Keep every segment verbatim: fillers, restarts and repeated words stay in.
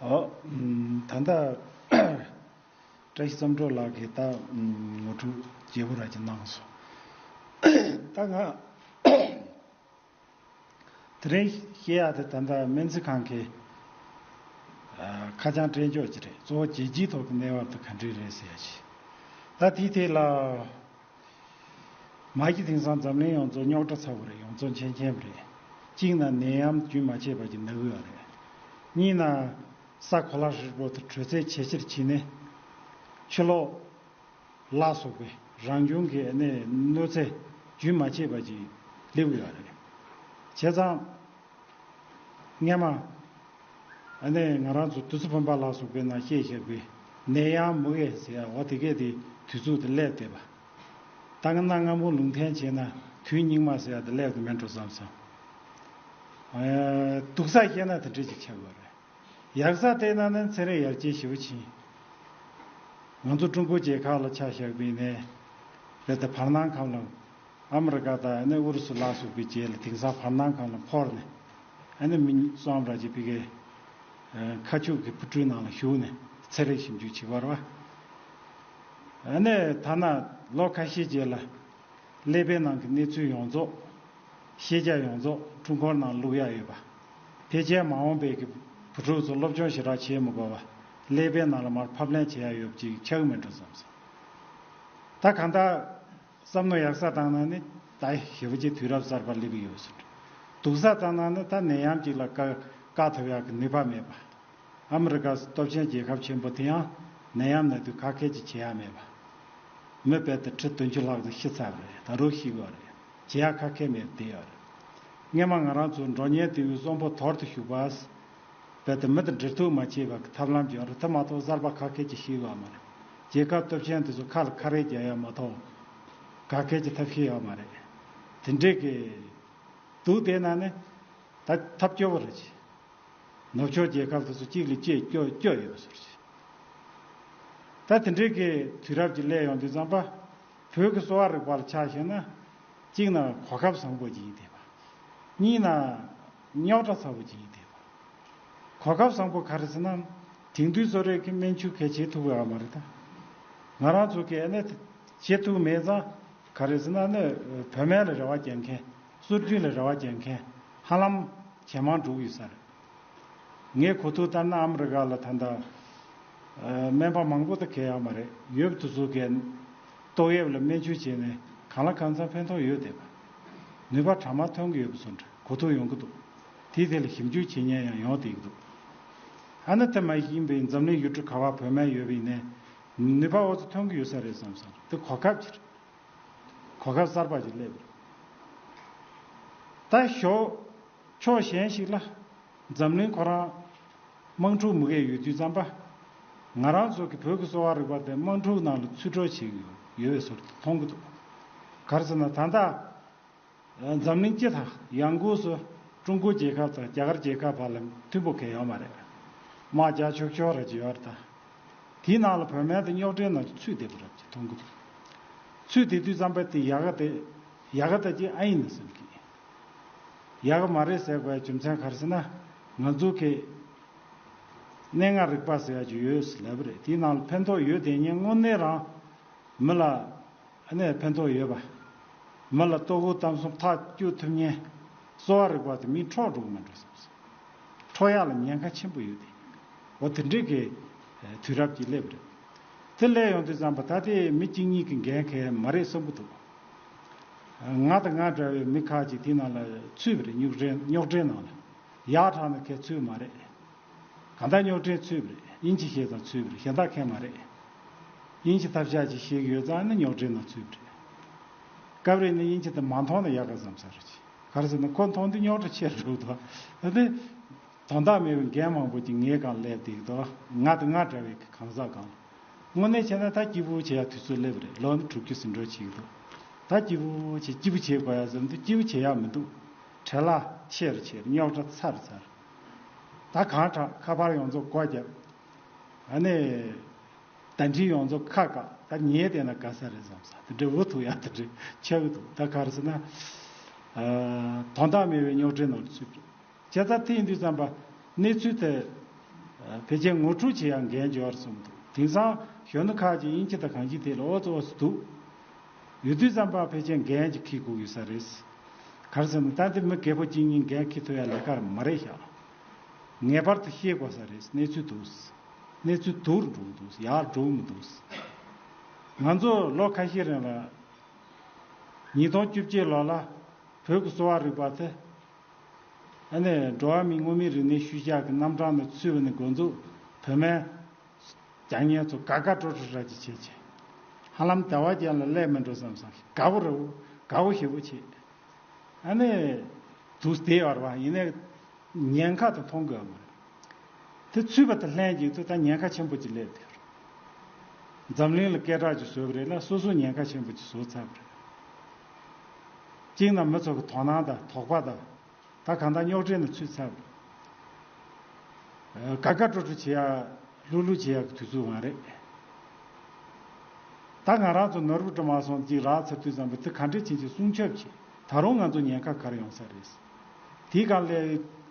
ཨོ། ད་ལྟ་བཀྲ་ཤིས་བསམ་གྲུབ་ལགས་ཀྱིས་ད་ངོ་སྤྲོད་རྒྱས་པོ་ར་ཅིག་གནང་སོང་། ད་ང་དེ་རིང་བཤད་ཡག་དེ་ད་ལྟ་སྨན་རྩིས་ཁང་གི་ཁ་བྱང་སྤྲད་ཕྱོགས་ཅིག་རེད། གཙོ་བོ་རྒྱལ་སྤྱིའི་ཐོག་གི་གནས་བབ་དེ་ག་འདྲ་རེད་ཟེར་ཡ་ཅིག་ད་དེའི་ཐད་ལ། མ་གཞི་དེང་སང་འཛམ་གླིང་ཡོངས་རྫོགས་རྙོག་དྲ་ཚ་པོ་རེད། ཡོངས་རྫོགས་འཆམ་འཆམ་རེད། གཅིག་ན་ནད་ཡམས་རྒྱུན་མ་ཆད་པ་ཅིག་ན་གི་ཡོད་རེད། གཉིས་ན་ས་གོ་ལ་ཧྲིལ་པོ་དེ་དྲོད་ཚད་ཇེ་ཆེར་ཕྱིན་ནས་ཕྱི་ལོགས་ལ་སོགས་པའི་རང་བྱུང་གི་ཨ་ནི་གནོད་འཚེ་རྒྱུན་མ་ཆད་པ་ཅིག་སླེབས་ཀྱི་ཡོད་རེད། བྱས་ཙང་སྔས་མ་ཨ་ནི་ང་རང་ཚོ་དུས་ཚོད་བུམ་པ་ལ་སོགས་པའི་ནང་བཤད་བཞག་པའི་ནད་ཡམས་མུ་གེ་ཟེར་ཡ་འོ་དེ་གས་དེ་དུས་ཚོད་དེ་སླེབས་བསྡད་པ། ད་ག་ན་སྔ་མོ་ལུང་འཐེན་བྱས་ན་དུས་སྙིགས་མ་ཟེར་ཡ་དེ་སླེབས་ཀྱི་མེད་འགྲོ་བསམ་སོང་། སྡུག་ས་བཤད་ན་དེ་འདྲས་ཅིག་ཆགས་ཡོད་རེད། ཡག་ས་དེ་ན་ནི་ཚན་རིག་ཡར་རྒྱས་ཞེ་པོ་ཕྱིན། ང་ཚོ་ཀྲུང་གོ་རྒྱལ་ཁབ་ལ་ཆ་བཞག་པ་ཡིན་ནའི། རེད་དེ་བར་སྣང་ཁམས་ལ་ཨ་མི་རི་ཀ་དང་ཨ་ནི་ཨུ་རུ་སུ་ལ་སོགས་པའི་རྗེས་ལ་དེང་སང་བར་སྣང་ཁམས་ལ་འཁོར་ནས་ཨ་ནི་མི་གསུམ་ར་ཅིག་ཕ་གིའི་ཁ་ཕྱོགས་ཀྱི་སྤུ་གྲིའི་ནང་ལ་ཞུགས་ནས་ཚན་རིག་ཞིབ་འཇུག་བྱེད་པར་བ། ཨ་ནི་ཐ་ན་ལོ་ཁ་ཤས་རྗེས་ལ་ཀླད་པའི་ནང་གི་གནས་ཚུལ་ཡོངས་རྫོགས། ཤེས་བྱ་ཡོངས་རྫོགས་ཀྲུང་གོར་ནང་བླུག་ཡ་ཡོད་པ། ཕལ་ཆེར་མ་འོངས་པའི་གི་བུ་ཕྲུག་ཚོ་སློབ་སྦྱོང་ཞེ་དྲག་བྱེད་མི་དགོས་པ། ཀླད་པའི་ནང་ལ་མར་ཕབ་ལེན་བྱེད་ཡ་ཡོད་པ་ཅིག་ཆགས་ཀྱི་མེད་འགྲོ་བསམ་སོང་། ད་གང་ལྟར་བསམ་མནོ་ཡག་ས་བཏང་ན་ནི་ད་ཞེ་པོ་ཅིག་དུས་རབས་གསར་པ་སླེབས་ཀྱི་ཡོད་ཟེར། སྡུག་ས་བཏང་ན་ནི་ད་ནད་ཡམས་ཅིག་ལ་བཀག་བཀག་ཐུབ་ཡག་གི་ནུས་པ་མེད་པ། ཨ་མི་རི་ཀ་སྟོབས་ཆེན་རྒྱལ་ཁབ་ཆེན་པོ་དེ་ཡང་ནད་ཡམས་ནད་དུག་ཁ་སྐད་ཅིག་བྱེད་ཡ་མེད་པ། མི་རྦད་དེ་ཁྲི་བདུན་ཅུ་ལྷག་ཙམ་ཤི་ཚར་བ་རེད། ད་རུང་ཤི་གི་ཡོད་རེད། བྱེད་ཡ་ཁ་སྐད་མེད་པ་དེ་ཡོད་རེད། སྔས་མ་ང་རང་ཚོ་འགྲོ་ཉེན་དེ་བས་གསོན་པོ་དོར་དུ་ཞུགས་པ། རྦད་དེ་མི་དང་འབྲེལ་ཐུག་མ་བྱས་པ་གི་ཐབས་ལམ་ཅིག་ཡོད་རེད། དེ་མ་གཏོགས་གསར་པ་ཁ་སྐད་ཅིག་ཤེས་ཡོད་མ་རེད། རྒྱལ་ཁབ་སྟོབས་ཆེན་དེ་ཚོ་ཁ་ལ་ཁ་རས་རྒྱག་ཡ་མ་གཏོགས་ག་སྐད་ཅིག་ཐབས་ཤེས་ཡོད་མ་རེད། དེ་འདྲས་ཀྱི་འདུག་བསྡད་ན་ནི་ད་ཐབས་སྐྱོ་བོ་རེད་ཅེ། ནུབ་ཕྱོགས་རྒྱལ་ཁབ་དེ་ཚོ་གཅིག་ལ་གཅིག་སྐྱོ་སྐྱོ་ཡོད་པ་ཟེར་ཅེ། ད་དེ་འདྲས་ཀྱི་དུས་རབས་ཀྱི་སླེབས་ཡོང་དུས་ཙམ་པ། བོད་ཀྱི་གསོ་བ་རིག་པ་ལ་ཆ་བཞག་ན། གཅིག་ན་གོ་སྐབས་བཟང་པོ་ཅིག་ཡིན་བསྡད་པ། གཉིས་ན་རྙོག་དྲ་ཚ་པོ་ཅིག་ཡིན་བསྡད་པ། གོ་སྐབས་བཟང་པོ་ག་རེ་ཟེར་ན། དེང་དུས་གསོ་རིག་གི་སྨན་བཅོས་གལ་ཆེ་ཐུབ་ཡོད་མ་རེད་ད། ང་རང་ཚོ་གི་ཨ་ནི་བྱེད་ཐུབ་མེད་ཙང་ག་རེ་ཟེར་ན་ནི་བོད་སྨན་ལ་རེ་བ་རྒྱག་མཁན། སྲོལ་རྒྱུན་ལ་རེ་བ་རྒྱག་མཁན་ཧ་ལམ་ཇེ་མང་འགྲོ་གི་ཡོད་ས་རེད། ངས་གོ་ཐོས་ལྟར་ན་ཨ་མི་རི་ཀ་ལ་ད་ལྟ་སྨན་པ་མང་པོ་ད་གས་ཡོད་མ་རེད། ཡོད་པ་དེ་ཚོ་གས་ཏོག་དབྱིབས་ལ་སྨན་བཅོས་བྱས་ནས་གང་ལ་གང་འཚམ་ཕན་ཐོགས་ཡོད་བསྡད་པ། ནུས་པ་གྲངས་མང་ཐོན་གྱི་ཡོད་པ་བཟོ་འདྲ་གོ་ཐོས་ཡོང་གི་འདུག་དེའི་ཐད་ལ་ཞིབ་འཇུག་བྱེད་མཁན་ཡང་ཡོང་བསྡད་ཀྱི་འདུག་ཨ་ནི་དེ་མ་ཡིན་པའི་འཛམ་གླིང་ཡུལ་གྲུ་ག་བ་བོད་སྨན་ཡོད་པ་ཡིན་ནའི་ནུས་པ་འོ་ཙམ་ཐོན་གྱི་ཡོད་ས་རེད་བསམ་སོང་། དེ་གོ་སྐབས་ཅིག་རེད། གོ་སྐབས་གསར་པ་ཞིག་སླེབས་རེད། ད་ཞོག་ཕྱོགས་གཞན་ཞིག་ལ་འཛམ་གླིང་ཁོ་རང་དམག་འཁྲུག་མུ་གེ་ཡོད་དུས་ཙམ་པ། ང་རང་ཚོ་གི་བོད་ཀྱི་གསོ་བ་རིག་པ་དེ་དམག་འཁྲུག་ནང་ལ་ཚུད་འགྲོ་བྱེད་ཀྱི་ཡོད་ཟེར་མཐོང་གི་འདུག་ག་རེ་ཟེར་ན་ད་ལྟ། འཛམ་གླིང་སྤྱི་དང་ཡང་སྒོས་སུ་ཀྲུང་གོ་རྒྱལ་ཁབ་དང་རྒྱ་གར་རྒྱལ་ཁབ་བར་ལ་མཐུན་པོ་གང་ཡང་ཡོད་མ་རེད། དམག་རྒྱག་ཆོག་ཆོག་ར་ཅིག་ཡོད་རེད་ད། དེའི་ནང་ལ་བོད་སྨན་དེ་རྙོག་དྲའི་ནང་ཚུད་བསྡད་པ་ར་ཅིག་མཐོང་གི་འདུག་ཚུད་བསྡད་དུས་ཙམ་པ་དེ་ཡག་ག་དེ་ཡག་ག་ད་ཅིག་ཨ་ཡིན་ན་བསམ་གི། ཡག་ག་མ་རེད་ཟེར་དགོས་ཡ་རྒྱུ་མཚན་ག་རེ་ཟེར་ན། ང་ཚོ་གི་སྣེ་ལྔ་རིག་པ་ཟེར་ཡ་ཅིག་ཡོད་ཟེར་ལབ་པ་རེད། དེའི་ནང་ལ་ཕན་ཐོགས་ཡོད་དེ་ཉིད་དངོས་གནས་རང་མི་ལ་ཨ་ནི་ཕན་ཐོགས་ཡོད་པ། མི་ལ་ལྟོ་གོས་གཏམ་གསུམ་ཐག་གཅོད་ཐུབ་མཁན་གསོ་བ་རིག་པ་དེ་མི་འཕྲོག་འགྲོ་གི་མ་འགྲོ་བསམ་སོང་། འཕྲོག་ཡག་ལ་ཉེན་ཁ་ཆེན་པོ་ཡོད་དེ། འོ་དེ་འདྲས་ཀྱི་དུས་རབས་ཀྱི་སླེབས་རེད། དེ་སླེབས་ཡོང་དུས་ཙམ་པ་ད་ལྟའི་མི་གཅིག་གཉིས་ཀྱི་འགན་གལ་མ་རེད་བསམ་གི་འདུག་ང་དང་ང་འདྲ་བའི་མི་ཁག་ཅིག་དེ་ནང་ལ་ཚུད་པ་རེད། རྙོག་དྲའི་རྙོག་དྲའི་ནང་ལ་ཡག་དྲག་ན་གལ་ཚུད་མ་རེད། གང་ལྟར་རྙོག་དྲའི་ཚུད་པ་རེད། དབྱིན་ཇི་ཤེས་ཙང་ཚུད་པ་རེད། གཞན་དག་གལ་མ་རེད། དབྱིན་ཇི་ཐབས་ཆག་ཅིག་ཤེས་ཀྱི་ཡོད་ཙང་ནི་རྙོག་དྲའི་ནང་ཚུད་པ་རེད། སྐབས་རེ་ནི་དབྱིན་ཇི་དེ་མ་མཐོང་ན་ཡག་ག་བསམ་ས་རེད། ག་རེ་ཟེར་ན་ཁོ་མཐོང་དུས་རྙོག་དྲ་ཆེར་འགྲོ་གི་འདུག་ཨ་ནི་དོན་དག་མེད་པའི་འགན་མང་པོ་ཅིག་ངའི་སྒང་སླེབས་བསྡད་ཀྱི་འདུག་ང་དང་ང་འདྲ་བའི་གང་ཟག་སྒང་། དངོས་གནས་བྱས་ན་ད་སྐྱིད་པོ་བྱེད་ཡ་དུས་ཚོད་སླེབས་རེད། ལོ་ནི་དྲུག་ཅུ་ཟིན་འགྲོ་བྱེད་ཀྱི་འདུག་ད་སྐྱིད་པོ་བྱེད་སྐྱིད་པོ་བྱེད་དགོས་ཡ་ཟེར་དུས་སྐྱིད་པོ་བྱེད་ཡ་མི་འདུག་བྲེལ་བ་ཆེ་རུ་ཆེ་རུ་རྙོག་དྲ་ཚ་རུ་ཚ་རུ། ད་གང་དྲག་ཁ་པར་ཡོངས་རྫོགས་སྒོ་བརྒྱབ། ཨ་ནི། བརྡ་འཕྲིན་ཡོངས་རྫོགས་ཁ་བཀག་ད་ཉལ་བསྡད་ན་དགའ་ས་རེད་བསམ་ས་དེ་འདྲ་འུ་ཐུག་ཡ་དེ་འདྲ་ཆགས་ཀྱི་འདུག་ད་ག་རེ་ཟེར་ན། དོན་དག་མེད་པའི་རྙོག་དྲའི་ནང་ལ་ཚུད་པ་རེད། བྱས་ཙང་དེ་ཡིན་དུས་ཙམ་པ་གནས་ཚུལ་དེ་ ཕལ་ཆེར་ངོ་སྤྲོད་བྱེད་ཡག་འགན་འབྱོར་སོང་འདུག་དེང་སང་གཞོན་ནུ་ཁག་ཅིག་དབྱིན་ཇི་དང་གང་ཅི་དེ་ལ་ཨོ་ཙི་ཨོ་ཙི་འདུག་ཡོད་དུས་ཙམ་པ་ཕལ་ཆེར་འགན་ཅིག་འཁྱེར་དགོས་ཡོད་ས་རེད། ག་རེ་ཟེར་ན་ད་འདི་མི་རྒད་པོ་གཅིག་གཉིས་འགན་འཁྱེར་ཐུབ་ཡག་ལས་ཀ་མ་རེད་ཤག་ངེས་པར་དུ་ཤེས་དགོས་ས་རེད། གནས་ཚུལ་འདུག་གནས་ཚུལ་སྡུག་རུ་འགྲོ་གི་འདུག་ཡག་འགྲོ་གི་མི་འདུག་ང་ཚོ་ལོ་ཁ་ཤས་རིང་ལ་ཉིས་སྟོང་བཅུ་གཅིག་ལོ་ལ་བོད་ཀྱི་གསོ་བ་རིག་པ་དེ། ཨ་ནི་འགྲོ་བ་མིའི་དངོས་མིན་རིག་གནས་ཤུལ་བཞག་གི་རྣམ་གྲངས་ནང་ཚུད་པ་ནི་འགོ་འཛུགས་བོད་སྨན་རྒྱག་མཁན་ཚོ་དགའ་དགའ་སྤྲོ་སྤྲོ་ར་ཅིག་བྱེད་ཅིང་། ཧ་ལམ་དལ་བ་ཅན་ལ་སླེབས་མི་འགྲོ་བསམ་བསམ་དགའ་བོ་རེད། དགའ་བོ་ཞེ་པོ་བྱེད། ཨ་ནི་དུས་དེ་བར་བ་ཡིན་ནའི་ཉེན་ཁ་དེ་མཐོང་དགོས་མ་རེད། དེ་ཚུད་པ་དང་ལྷན་ཅིག་ཏུ་ད་ཉེན་ཁ་ཆེན་པོ་ཅིག་སླེབས་ཐལ། འཛམ་གླིང་ལ་སྐད་གྲགས་ཅིག་བཟོས་པ་རེད་ན་སོ་སོ་ཉེན་ཁ་ཆེན་པོ་ཅིག་བཟོ་ཚར་བ་རེད། གཅིག་ན་མི་ཚོ་གི་དོ་སྣང་དང་དོགས་པ་དང་། ད་གང་ལྟར་རྙོག་དྲའི་ནང་ཚུད་ཚར་བ་རེད། དགའ་དགའ་སྤྲོ་སྤྲོ་བྱེད་ཡག་ལྷུག་ལྷུག་བྱེད་ཡག་གི་དུས་ཚོད་མ་རེད། ད་ང་རང་ཚོ་ནོར་བུ་འགྲོ་མ་སོང་ཅིག་རག་ཚར་དུས་ཙམ་པ་དེ་ག་འདྲས་བྱེད་ཅིག་སྲུང་སྐྱོབ་བྱེད། ད་རུང་ང་ཚོ་ཉེན་ཁ་ག་རེ་ཡོང་ས་རེད། དེའི་སྒང་ལ་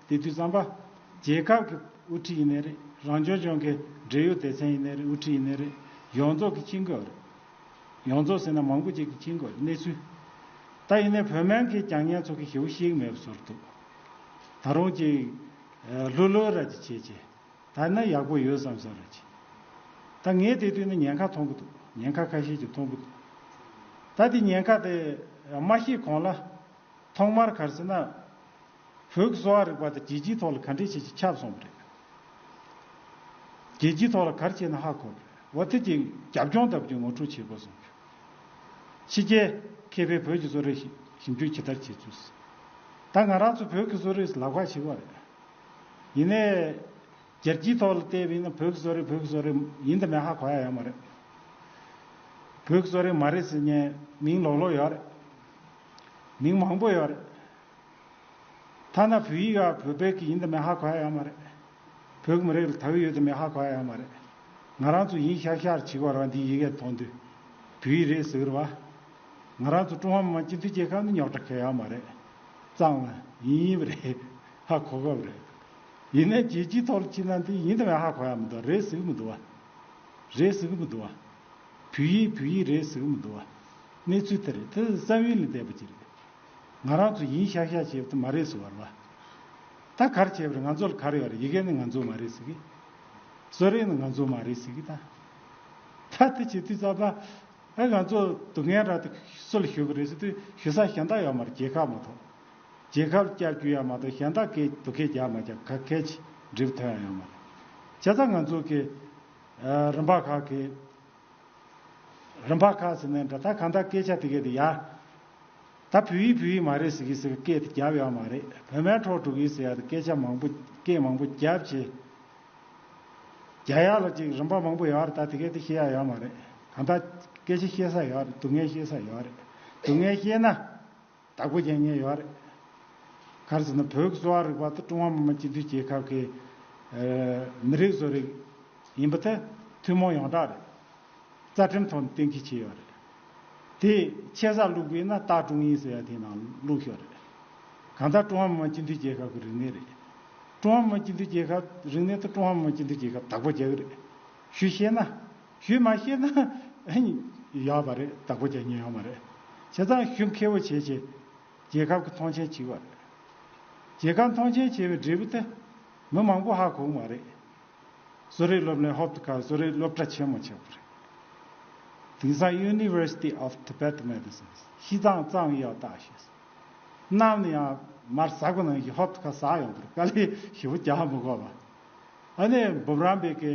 དེ་དུས་ཙམ་པ་རྒྱལ་ཁབ་ཀྱི་དབུ་ཁྲིད་ཡིན་ནའི་རེད། རང་སྐྱོང་ལྗོངས་ཀྱི་འབྲེལ་ཡོད་སྡེ་ཚན་ཡིན་ནའི་རེད། དབུ་ཁྲིད་ཡིན་ནའི་རེད། ཡོངས་རྫོགས་ཀྱི་མཁྱེན་དགོས་རེད། ཡོངས་རྫོགས་ཟེར་ན་མང་པོ་ཅིག་གིས་མཁྱེན་དགོས་རེད་གནས་ཚུལ། ད་ཡིན་ནའི་བོད་སྨན་གྱི་རྒྱག་མཁན་ཚོ་གིས་ཞེ་པོ་ཤེས་ཀྱི་མེད་པ་བཟོ་འདུག་ད་རུང་ཅིག་ལྷོད་ལྷོད་ར་ཅིག་བྱེད་ཅིག་ད་ན་ཡག་པོ་ཡོད་བསམ་བསམ་ར་ཅིག་ད་ངས་དེ་དུས་ནི་ཉེན་ཁ་མཐོང་གི་འདུག་ཉེན་ཁ་ཁ་ཤས་ཅིག་མཐོང་གི་འདུག་ད་དེ་ཉེན་ཁ་དེ་མ་ཤེས་གོང་ལ། ཐོག་མར་ག་རེ་ཟེར་ན། བོད་ཀྱི་གསོ་བ་རིག་པ་དེ་རྒྱལ་སྤྱིའི་ཐོག་ལ་ག་འདྲས་བྱས་ཀྱི་ཁྱབ་སོང་བ་རེད། རྒྱལ་སྤྱིའི་ཐོག་ལ་ག་རེ་བྱས་ན་ཧ་གོ་བ་རེད། འོ་དེ་ཅིག་རྒྱབ་ལྗོངས་ལྟ་བུ་ཅིག་ངོ་སྤྲོད་བྱེད་དགོས་སོང་། ཕྱི་རྒྱལ་མཁས་པས་བོད་ཀྱི་གསོ་རིག་ཞིབ་འཇུག་ཇི་ལྟར་བྱེད་ཚུལ། ད་ང་རང་ཚོ་བོད་ཀྱི་གསོ་རིག་ལབ་ཁ་བྱེད་དགོས་རེད། ཡིན་ནའི། རྒྱལ་སྤྱིའི་ཐོག་ལ་བལྟས་པ་ཡིན་ན་བོད་ཀྱི་གསོ་རིག་བོད་ཀྱི་གསོ་རིག་ཡིན་དང་མིན་ཧ་གོ་ཡ་ཡོད་མ་རེད། བོད་ཀྱི་གསོ་རིག་མ་རེད་ཟེར་མཁན་མིང་ལོག་ལོག་ཡོད་རེད། མིང་མང་པོ་ཡོད་རེད། ཐ་ན་བོད་ཡིག་ཡང་བོད་པའི་གི་ཡིན་དང་མིན་ཧ་གོ་ཡ་ཡོད་མ་རེད། བོད་མི་རིགས་ལ་དག་ཡོད་དང་མིན་ཧ་གོ་ཡ་ཡོད་མ་རེད། ང་རང་ཚོ་ཡིན་ཤག་ཤག་བྱེད་དགོས་རེད་བ། འདི་ཡི་གེ་མཐོང་དུས་བོད་ཡིག་རེད་ཟེར་གི་རེད་བ། ང་རང་ཚོ་ཀྲུང་ཧྭ་མི་དམངས་སྤྱི་མཐུན་རྒྱལ་ཁབ་ནི་རྙོག་དྲ་གང་ཡང་མ་རེད། གཙང་མ་ཡིན་ཡིན་པ་རེད། ཧ་གོ་གི་རེད། ཡིན་ནའི་རྒྱལ་སྤྱིའི་ཐོག་ལ་ཕྱིན་ན་འདི་ཡིན་དང་མིན་ཧ་གོ་ཡ་མི་འདུག་རེད་ཟེར་གི་མི་འདུག་བ། རེད་ཟེར་གི་མི་འདུག་བ། བོད་ཡིག་བོད་ཡིག་རེད་ཟེར་གི་མི་འདུག་བ། གནས་ཚུལ་དེ་རེད། དེ་བསམ་ཡུལ་ལས་འདས་པ་ཅིག་རེད། ང་རང་ཚོ་ཡིན་ཤག་ཤག་བྱས་པ་དེ་མ་རེད་ཟེར་བ་རེད་བ། ད་ག་རེ་བྱས་པ་རེད། ང་ཚོ་ལ་ག་རེ་ཡོད་རེད། ཡི་གེ་ནི་ང་ཚོ་མ་རེད་ཟེར་གི། གསོ་རིག་ནི་ང་ཚོ་མ་རེད་ཟེར་གི་ད། ད་དེ་བྱེད་དུས་ཙམ་པ། ཨ་ང་ཚོ་སྡུག་བསྔལ་ར་དེ་སུ་ལ་ཞུ་གི་རེད་ཟེར་དུས་ཞུ་ས་གཞན་དག་ཡོད་མ་རེད། རྒྱལ་ཁབ་མ་གཏོགས། རྒྱལ་ཁབ་སྐྱབས་རྒྱུ་ཡོད་མ་གཏོགས་གཞན་དག་གིས་སྡུག་སྐད་རྒྱག་མ་རྒྱག་ག་གལ་ཆེ་འགྲིག་ཐོན་ཡ་ཡོད་མ་རེད། བྱས་ཙང་ང་ཚོ་གི་ཨ་རིམ་པ་ཁག་གི་རིམ་པ་ཁག་ཟེར་ནས་འདྲ་ད་གང་ལྟར་སྐད་ཆ་དེ་གས་དེ་ཡ། ད་བོད་ཡིག་བོད་ཡིག་མ་རེད་ཟེར་གི་ཟེར་གི་སྐད་དེ་རྒྱབ་ཡོད་མ་རེད། བོད་སྨན་འཕྲོག་འགྲོ་གི་ཟེར་ཡ་དེ་སྐད་ཆ་མང་པོ་སྐད་མང་པོ་རྒྱབ་བྱས། རྒྱ་ཡག་ལ་ཅིག་རིམ་པ་མང་པོ་ཡོད་རེད། ད་དེ་གས་དེ་བཤད་ཡ་ཡོད་མ་རེད། གང་ལྟར་སྐད་ཆ་བཤད་ས་ཡོད་རེད། སྡུག་བསྔལ་བཤད་ས་ཡོད་རེད། སྡུག་བསྔལ་བཤད་ན་བདག་པོ་རྒྱག་མཁན་ཡོད་རེད། ག་རེ་ཟེར་ན་བོད་ཀྱི་གསོ་བ་རིག་པ་དེ་ཀྲུང་ཧྭ་མི་དམངས་སྤྱི་མཐུན་རྒྱལ་ཁབ་ཀྱི་ཨ་མི་རིགས་གསོ་རིག་ཡིན་པ་དེ་ཐུན་མོང་ཡོངས་གྲགས་རེད། རྩ་ཁྲིམས་ཐོག་ནས་གཏན་འཁེལ་བྱས་ཡོད་རེད། དེ་ཆེ་ས་བླུགས་པ་ཡིན་ན་ལྟག་ཀྲུང་དབྱིན་ཟེར་ཡ་དེ་ནང་བླུགས་ཡོད་རེད། གང་ལྟར་ཀྲུང་ཧྭ་མི་དམངས་སྤྱི་མཐུན་རྒྱལ་ཁབ་ཀྱི་རིག་གནས་རེད། ཀྲུང་ཧྭ་མི་དམངས་སྤྱི་མཐུན་རྒྱལ་ཁབ་རིག་གནས་དེ་ཀྲུང་ཧྭ་མི་དམངས་སྤྱི་མཐུན་རྒྱལ་ཁབ་བདག་པོ་རྒྱག་གི་རེད། ཞུ་ཤེས་ན། ཞུ་མ་ཤེས་ན་ཨ་ནི་ཡོད་པ་རེད། བདག་པོ་རྒྱག་མཁན་ཡོད་མ་རེད། བྱས་ཙང་ཞུ་མཁས་པོ་བྱས་བྱས་རྒྱལ་ཁབ་ཀྱི་མཐོང་ཆེན་བྱེད་པ་རེད། རྒྱལ་ཁབ་མཐོང་ཆེན་བྱས་པའི་འབྲས་བུ་དེ་མི་མང་པོ་ཧ་གོ་གི་མ་རེད། གསོ་རིག་སློབ་གླིང་ཧོབ་ཏེ་ཁ་གསོ་རིག་སློབ་གྲྭ་ཆེན་མོ་ཆགས་པ་རེད། དེང་སང་University of Tibetan Medicine ཤིས་ཙང་ཙང་ཡའོ་ཏ་ཞེས། གནམ་ནས་ཡང་མར་ཟག་པ་ནང་བཞིན་ཧོབ་ཏེ་ཁ་ཟག་ཡོང་གི་རེད། དཀའ་ལས་ཞེ་པོ་རྒྱག་མི་དགོས་པ། ཨ་ནི་འབུམ་རམས་པའི་གི་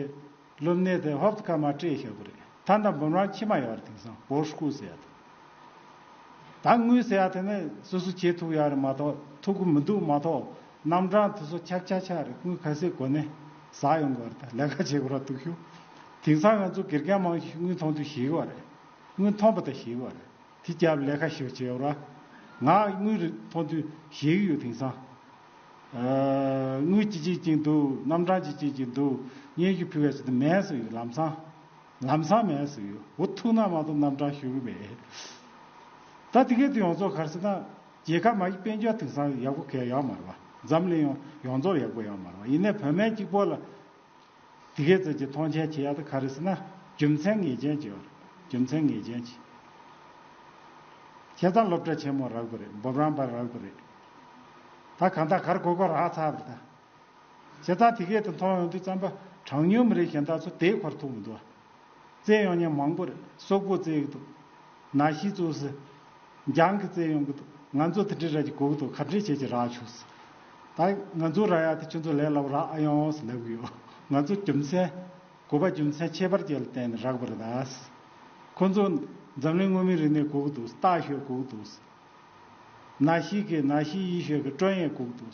སློབ་གནས་དེ་ཧོབ་ཏེ་ཁ་མར་སྤྲད་བཞག་གི་རེད། ད་ལྟ་འབུམ་རམས་ཕྱི་མ་ཡོད་རེད། དེང་སང་བོར་སྐུལ་ཟེར་ཡ་དེ། ད་དངུལ་ཟེར་ཡ་དེ་ནི་སོ་སོ་བྱེད་ཐུབ་ཡ་རེད་མ་གཏོགས་ཐུབ་ཀྱི་མི་འདུག་མ་གཏོགས་རྣམ་གྲངས་དེ་ཚོ་ཆག་ཆག་ཆག་རེད། དངུལ་ག་ཚད་དགོས་ནས་ཟ་ཡོང་གི་རེད། ད་ལས་ཀ་བྱེད་དགོས་ར་འདུག་ཞུ། དེང་སང་ང་ཚོ་དགེ་རྒན་མང་ཞིག་དངུལ་མཐོང་དུས་ཞེད་གི་རེད། དངུལ་མཐོང་པ་དང་ཞེད་གི་རེད། དེ་རྒྱབ་ལས་ཀ་ཞིག་བྱེད་ར། ང་དངུལ་རེ་མཐོང་དུས་ཞེད་གི་ཡོད། དེང་སང་ཨ་དངུལ་ཅི་ཅིག་ཅིག་འདུག་རྣམ་གྲངས་ཅི་ཅིག་ཅིག་འདུག་སྙན་ཞུ་ཕུལ་བའི་ཚེ་དེ་མེད་ཟེར་ཡོད། ལམ་སང་། ལམ་སང་མེད་ཟེར་ཡོད། འོ་ཐུག་ན་མ་གཏོགས་རྣམ་གྲངས་ཞུ་གི་མེད། ད་དེ་གའི་དུ་ཡོངས་རྫོགས་ག་རེ་ཟེར་ན་རྒྱལ་ཁབ་མ་གི་དཔལ་འབྱོར་དེང་སང་ཡག་པོ་གང་ཡང་ཡོད་མ་རེད་བ། འཛམ་གླིང་ཡོངས་ཡོངས་རྫོགས་ཡག་པོ་ཡོད་མ་རེད་བ། ཡིན་ནའི་བོད་སྨན་གཅིག་པོ་ལ་ དེ་གའི་ཚོད་ཀྱི་མཐོང་ཆེན་བྱེད་ཡག་དེ་ག་རེ་ཟེར་ན། རྒྱུ་མཚན་ངེས་ཅན་ཅིག་ཡོད་རེད། རྒྱུ་མཚན་ངེས་ཅན་ཅིག་བྱས་ཙང་སློབ་གྲྭ་ཆེན་མོ་རག་པ་རེད། འབུམ་རམས་པ་རག་པ་རེད། ད་གང་ལྟར་ག་རེ་དགོས་དགོས་རག་ཚར་བ་རེད་ད། བྱས་ཙང་དེ་གའི་དེ་མཐོང་ཡོང་དུས་ཙམ་པ་གྲངས་ཉུང་མི་རིགས་གཞན་དག་ཚོ་དེ་ཁོར་ཐུག་མི་འདུག་བཙལ་ཡོང་མཁན་མང་པོ་རེད། སོག་པོ་བཙལ་གི་འདུག་ནག་ཤི་བཙུགས་སི། འཇང་གི་བཙལ་ཡོང་གི་འདུག་ང་ཚོ་དེ་འདྲའི་ར་ཅིག་དགོས་ཀྱི་འདུག་ག་འདྲས་བྱས་ཀྱི་རག་ཆོག་སི། ད་ང་ཚོ་རག་ཡ་དེ་ཁྱོད་ཚོ་ལས་སླ་པོ་རག་ཨ་ཡོང་སི་ལབ་གི་ཡོད། ང་ཚོ་རྒྱུ་མཚན། དགོས་པ་རྒྱུ་མཚན་ཁྱད་པར་ཅན་ལ་བརྟེན་ནས་རག་པ་རེད་ད། ཁོ་ཚོ་འཛམ་གླིང་མངོན་མིན་རིག་གནས་དགོས་ཀྱི་འདུག་སྟག་ཤོད་དགོས་ཀྱི་འདུག་ནག་ཤི་གི་ནག་ཤི་ཡི་ཤོད་ཀྱི་ཀྲོན་ཡས་དགོས་ཀྱི་འདུག་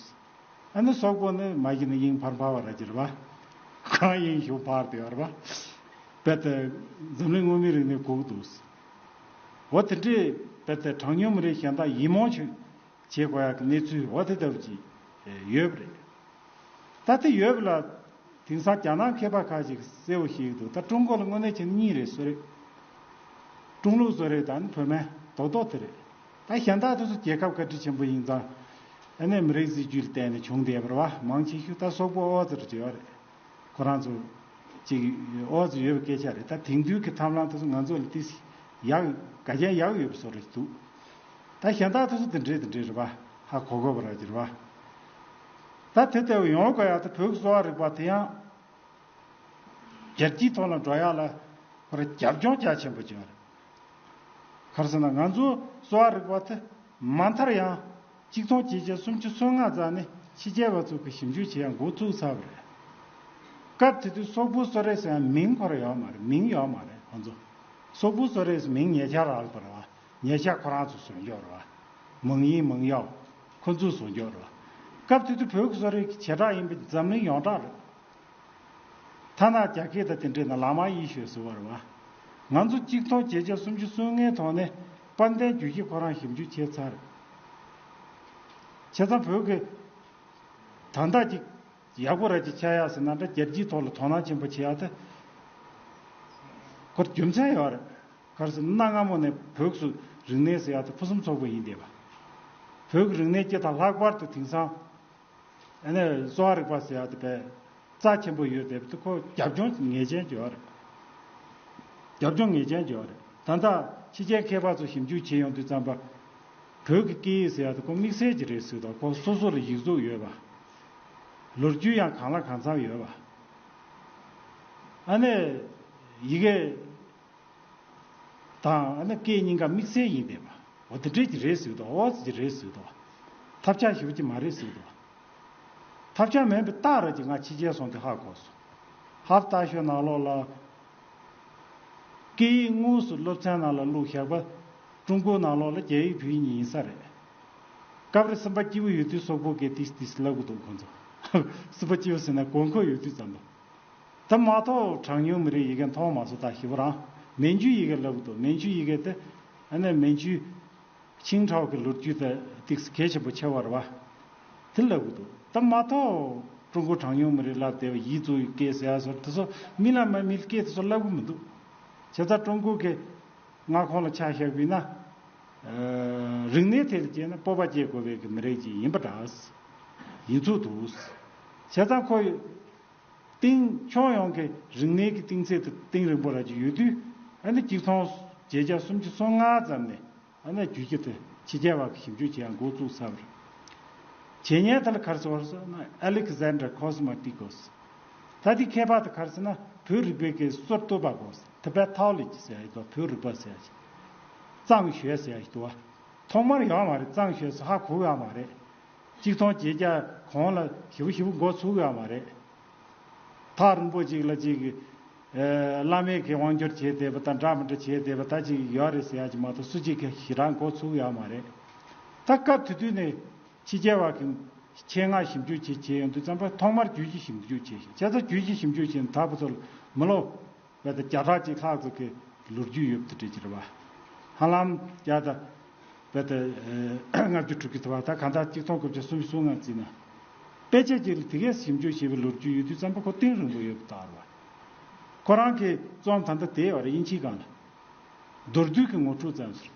ཨ་ནི་སོག་པོ་ནི་མ་གཞི་ནས་དབྱིངས་འཕར་འཕར་བ་ར་ཅིག་རེད་པ། ཁོ་རང་དབྱིངས་ཞུགས་འཕར་དེ་ཡོད་རེད་པ། རྦད་དེ་འཛམ་གླིང་མངོན་མིན་རིག་གནས་དགོས་ཀྱི་འདུག་འོ་དེ་འདྲས་རྦད་དེ་གྲངས་ཉུང་མི་རིགས་གཞན་དག་ཡིད་སྨོན་ཆེ་བྱེད་དགོས་ཡག་གི་གནས་ཚུལ་འོ་དེ་ལྟ་བུ་ཅིག་ཡོད་པ་རེད། ད་དེ་ཡོད་པ་ལ། དེང་སང་རྒྱ་ནག་མཁས་པ་ཁག་ཅིག་གསལ་པོ་ཤེས་ཀྱི་འདུག་ད་ཀྲུང་གོ་ལ་དངོས་གནས་བྱས་ན་གཉིས་རེད། བཟོ་རེད། ཀྲུང་ལུགས་བཟོ་རེད། ད་ནི་བོད་སྨན་རྡོག་རྡོག་དེ་རེད། ད་གཞན་དག་དེ་ཚོ་རྒྱལ་ཁབ་བཀའ་དྲིན་ཆེན་པོ་ཡིན་ཙང་། ཨ་ནི་མི་རིགས་སྲིད་ཇུས་ལ་བརྟེན་ནས་བྱུང་བསྡད་པ་རེད་པ། མང་ཆེ་ཤོས་ད་སོག་པོ་ཨོ་ཙི་རེ་བྱས་པ་རེད། ཁོ་རང་ཚོ་ཅིག་ཨོ་ཙི་ཡོད་པའི་སྐད་ཆ་རེད། ད་དེང་དུས་ཀྱི་ཐབས་ལམ་དེ་ཚོ་ང་ཚོ་ལ་ཏིས་ཡག་ག་རྒྱན་ཡག་ཡོད་པའི་བཟོ་འདྲ་ཞིག་འདུག་ད་གཞན་དག་དེ་ཚོ་དེ་འདྲས་དེ་འདྲས་རེད་པ། ཧ་གོ་དགོས་པ་ར་ཅིག་རེད་པ། ད་དེ་ལྟ་བུ་ཡོང་དགོས་ཡག་དེ་བོད་ཀྱི་གསོ་བ་རིག་པ་དེ་ཡང་རྒྱལ་སྤྱིའི་ཐོག་ལ་འགྲོ་ཡག་ལ་ཁོ་རང་རྒྱབ་ལྗོངས་རྒྱ་ཆེན་པོ་བྱུང་བ་རེད། ག་རེ་ཟེར་ན་ང་ཚོ་གསོ་བ་རིག་པ་དེ་མ་མཐར་ཡང་གཅིག་སྟོང་བརྒྱད་བརྒྱ་སུམ་ཅུ་སོ་ལྔ་ཙམ་ནས་ཕྱི་རྒྱལ་བ་ཚོ་གི་ཞིབ་འཇུག་བྱེད་ཡག་འགོ་བཙུགས་ཚར་བ་རེད། སྐབས་དེ་དུས་སོག་པོ་གསོ་རིག་ཟེར་ཡག་མིང་ཁོ་རང་ཡོད་མ་རེད། མིང་ཡོད་མ་རེད་ཁོ་ཚོ། སོག་པོ་གསོ་རིག་ཟེར་མིང་ཉེ་ཆར་རག་པ་རེད་པ། ཉེ་ཆར་ཁོ་རང་ཚོ་བཟོས་འཇོག་རེད་པ། མང་ཡིན་མང་ཡག་ཁོ་ཚོས་བཟོས་འཇོག་རེད་པ། སྐབས་དེ་དུས་བོད་ཀྱི་གསོ་རིག་གི་བྱེ་བྲག་ཡིན་པ་འཛམ་གླིང་ཡོངས་གྲགས་རེད། ཐ་ན་རྒྱ་སྐད་དང་དེ་འདྲས་ན་ལ་མ་ཡི་ཤོད་ཟེར་བ་རེད་པ། ང་ཚོ་གཅིག་སྟོང་བརྒྱད་བརྒྱ་སུམ་ཅུ་སོ་ལྔའི་ཐོག་ནས་དཔལ་ལྡན་རྒྱུད་བཞི་ཁོ་རང་ཞིབ་འཇུག་བྱས་ཚར་རེད། བྱས་ཙང་བོད་ཀྱི་ད་ལྟ་ཅིག་ཡག་པོ་ར་ཅིག་ཆགས་ཡག་ཟེར་ན་འདྲ། རྒྱལ་སྤྱིའི་ཐོག་ལ་དོ་སྣང་ཆེན་པོ་བྱེད་ཡག་དེ་ཁོར་རྒྱུ་མཚན་ཡོད་རེད། ག་རེ་ཟེར་ན་གནའ་སྔ་མོ་ནས་བོད་ཀྱི་རིག་གནས་ཟེར་ཡག་དེ་ཕུན་སུམ་ཚོགས་པོ་ཡིན་བསྡད་པ། བོད་ཀྱི་རིག་གནས་སྤྱི་དང་ལྷག་པར་དུ་དེང་སང་ཨ་ནི་གསོ་བ་རིག་པ་ཟེར་ཡག་དེ་དཔེ་རྩ་ཆེན་པོ་ཡོད་བསྡད་པ་དེ་ཁོ་རྒྱབ་ལྗོངས་ངེས་ཅན་ཡོད་རེད། རྒྱབ་ལྗོངས་ངེས་ཅན་ཡོད་རེད། ད་ལྟ་ཕྱི་རྒྱལ་མཁས་པ་ཚོ་ཞིབ་འཇུག་བྱེད་ཡོང་དུས་ཙམ་པ། བོད་ཀྱི་སྐད་ཡིག་ཟེར་ཡག་དེ་ཁོ་དམིགས་བསལ་གྱི་རེད་ཟེར་དང་། ཁོ་སོ་སོ་ལ་ཡིག་གཟུགས་ཡོད་པ། ལོ་རྒྱུས་ཡང་གང་ལ་གང་འཚམ་ཡོད་པ། ཨ་ནི་ཡི་གེ་དང་ཨ་ནི་སྐད་གཉིས་ཀ་དམིགས་བསལ་ཡིན་བསྡད་པ། འོ་དེ་འདྲས་ཀྱི་རེད་ཟེར་དང་། འོ་ཙི་ཅིག་རེད་ཟེར་དང་། ཐབས་ཆག་ཞེ་པོ་ཅིག་མ་རེད་ཟེར་དང་། ཐབས་ཆག་མིན་པའི་རྟགས་ར་ཅིག་ང་ཕྱི་རྒྱལ་སོང་དུས་ཧ་གོ་སོང་། ཧབ་ཏ་ཤོད་ནང་ལོགས་ལ་སྐད་ཡིག་དངོས་སུ་སློབ་ཚན་ནང་ལ་བླུགས་བཞག་པ། ཀྲུང་གོའི་ནང་ལོགས་ལ་རྒྱ་ཡིག་བོད་ཡིག་གཉིས་ཡིན་ས་རེད། སྐབས་རེ་སེམས་པ་སྐྱིད་པོ་ཡོད་དུས་སོག་པོ་སྐད་ཏིས་ཏིས་ལབ་གི་འདུག་ཁོ་ཚོ། སེམས་པ་སྐྱིད་པོ་ཟེར་ན་དགོས་མཁོ་ཡོད་དུས་ཙམ་པ། ད་མ་གཏོགས་གྲངས་ཉུང་མི་རིགས་ཡི་གེ་མཐོང་མ་སོང་། ད་ཞེ་པོ་རང་མན་ཇུའི་ཡི་གེ་ལབ་གི་འདུག་མན་ཇུའི་ཡི་གེ་དེ་ཨ་ནི་མན་ཇུའི་ཆིང་ཁྲའོ་གི་ལོ་རྒྱུས་དེ་ཏིག་གལ་ཆེན་པོ་ཆེ་བ་རེད་པ། དེ་ལབ་གི་འདུག་ད་མ་གཏོགས་ཀྲུང་གོ་གྲངས་ཉུང་མི་རིགས་ལབ་བསྡད་པ། ཡིག་གཙོ་བོའི་སྐད་ཟེར་ཡག་སོགས་དེ་ཚོ་མི་ལ་མ་མི་སྐད་དེ་ཚོ་ལབ་གི་མི་འདུག་བྱས་ཙང་ཀྲུང་གོ་གི་མངའ་ཁོངས་ལ་ཆ་བཞག་པ་ཡིན་ན། ཨ། རིག་གནས་ཐད་ལ་བྱས་ན་སྤོབས་པ་སྐྱེ་དགོས་པའི་གི་མི་རིགས་ཅིག་ཡིན་པ་འདྲ་ཡིན་ཚུལ་འདུག་བྱས་ཙང་ཁོ་གཏིང་ཁྱོན་ཡོངས་ཀྱི་རིག་གནས་ཀྱི་གཏིང་ཚད་དེ་གཏིང་རིང་པོ་ར་ཅིག་ཡོད་དུས། ཨ་ནི་གཅིག་སྟོང་བརྒྱད་བརྒྱ་སུམ་ཅུ་སོ་ལྔ་ཙམ་ནས་ཨ་ནི་རྒྱུད་ཀྱི་དེ་ཕྱི་རྒྱལ་བ་གི་ཞིབ་འཇུག་བྱེད་ཡག་འགོ་བཙུགས་ཚར་བ་རེད། བྱེད་མཁན་དེ་ལ་ག་རེ་ཟེར་བ་རེད་ཟེར་ན། ཨ་ལེག་ཟན་ཌར་ཀོ་སི་མ་ཏི་ཀོ་སི། ད་དེ་མཁས་པ་དེ་ག་རེ་ཟེར་ན། བོད་རིག་པའི་གི་སོར་གཏོད་པ་གོ། ཊི་བེ་ཊོ་ལོ་ཇི་ཟེར་ཡག་ཅིག་དང་། བོད་རིག་པ་ཟེར་ཡག་ཅིག་གཙང་ཤོས་ཟེར་ཡག་ཅིག་འདུག་པ། ཐོག་མར་ཡོད་མ་རེད། གཙང་ཤོས་སུ་ཧ་གོ་ཡོད་མ་རེད། གཅིག་སྟོང་བརྒྱད་བརྒྱ་གོང་ལ་ཞེ་པོ་ཞེ་པོ་འགོ་ཚུགས་ཡོད་མ་རེད། ཐག་རིང་པོ་ཅིག་ལ་ཅིག་ཨ། བླ་མེད་ཀྱི་དབང་སྒྱུར་བྱས་བསྡད་པ་དང་འདྲ་མི་འདྲ་བྱས་བསྡད་པ་ད་ཅིག་ཡོད་རེད་ཟེར་ཡག་ཅིག་མ་གཏོགས་སུ་གཅིག་གིས་ཞེ་དྲག་འགོ་ཚུགས་ཡོད་མ་རེད། ད་སྐབས་དེ་དུས་ནས་ཕྱི་རྒྱལ་བ་གི་ཆེད་མངགས་ཞིབ་འཇུག་བྱེད་བྱེད་ཡོང་དུས་ཙམ་པ་ཐོག་མར་རྒྱུད་ཀྱི་ཞིབ་འཇུག་བྱས་ཤིང་། བྱས་ཙང་རྒྱུད་ཀྱི་ཞིབ་འཇུག་བྱས་ནས་ད་བར་དུ་མི་ལོ་བརྒྱ་དང་བརྒྱ་ཕྲག་གཅིག་ལྷག་ཙམ་གྱི་ལོ་རྒྱུས་ཡོད་པ་དེ་འདྲ་ཅིག་རེད་པ། ཧ་ལམ་བརྒྱ་དང་བརྒྱ་དང་ལྔ་བཅུ་དྲུག་ཅུ་ཐུབ་པ། ད་གང་ལྟར་གཅིག་སྟོང་དགུ་བརྒྱ་སུམ་ཅུ་སོ་ལྔ་བརྩིས་ན། དཔེ་ཆ་གཅིག་ལ་དེ་གས་ཞིབ་འཇུག་བྱས་པའི་ལོ་རྒྱུས་ཡོད་དུས་ཙམ་པ་ཁོ་གཏིང་རིང་པོ་ཡོད་པ་རྟགས་རེད་པ། ཁོ་རང་གི་རྩོམ་ད་ལྟ་དེ་ཡོད་རེད། དབྱིན་ཇིའི་སྒང་ལ། མདོར་བསྡུས་ཀྱི་ངོ་སྤྲོད་ཙམ་ཞིག་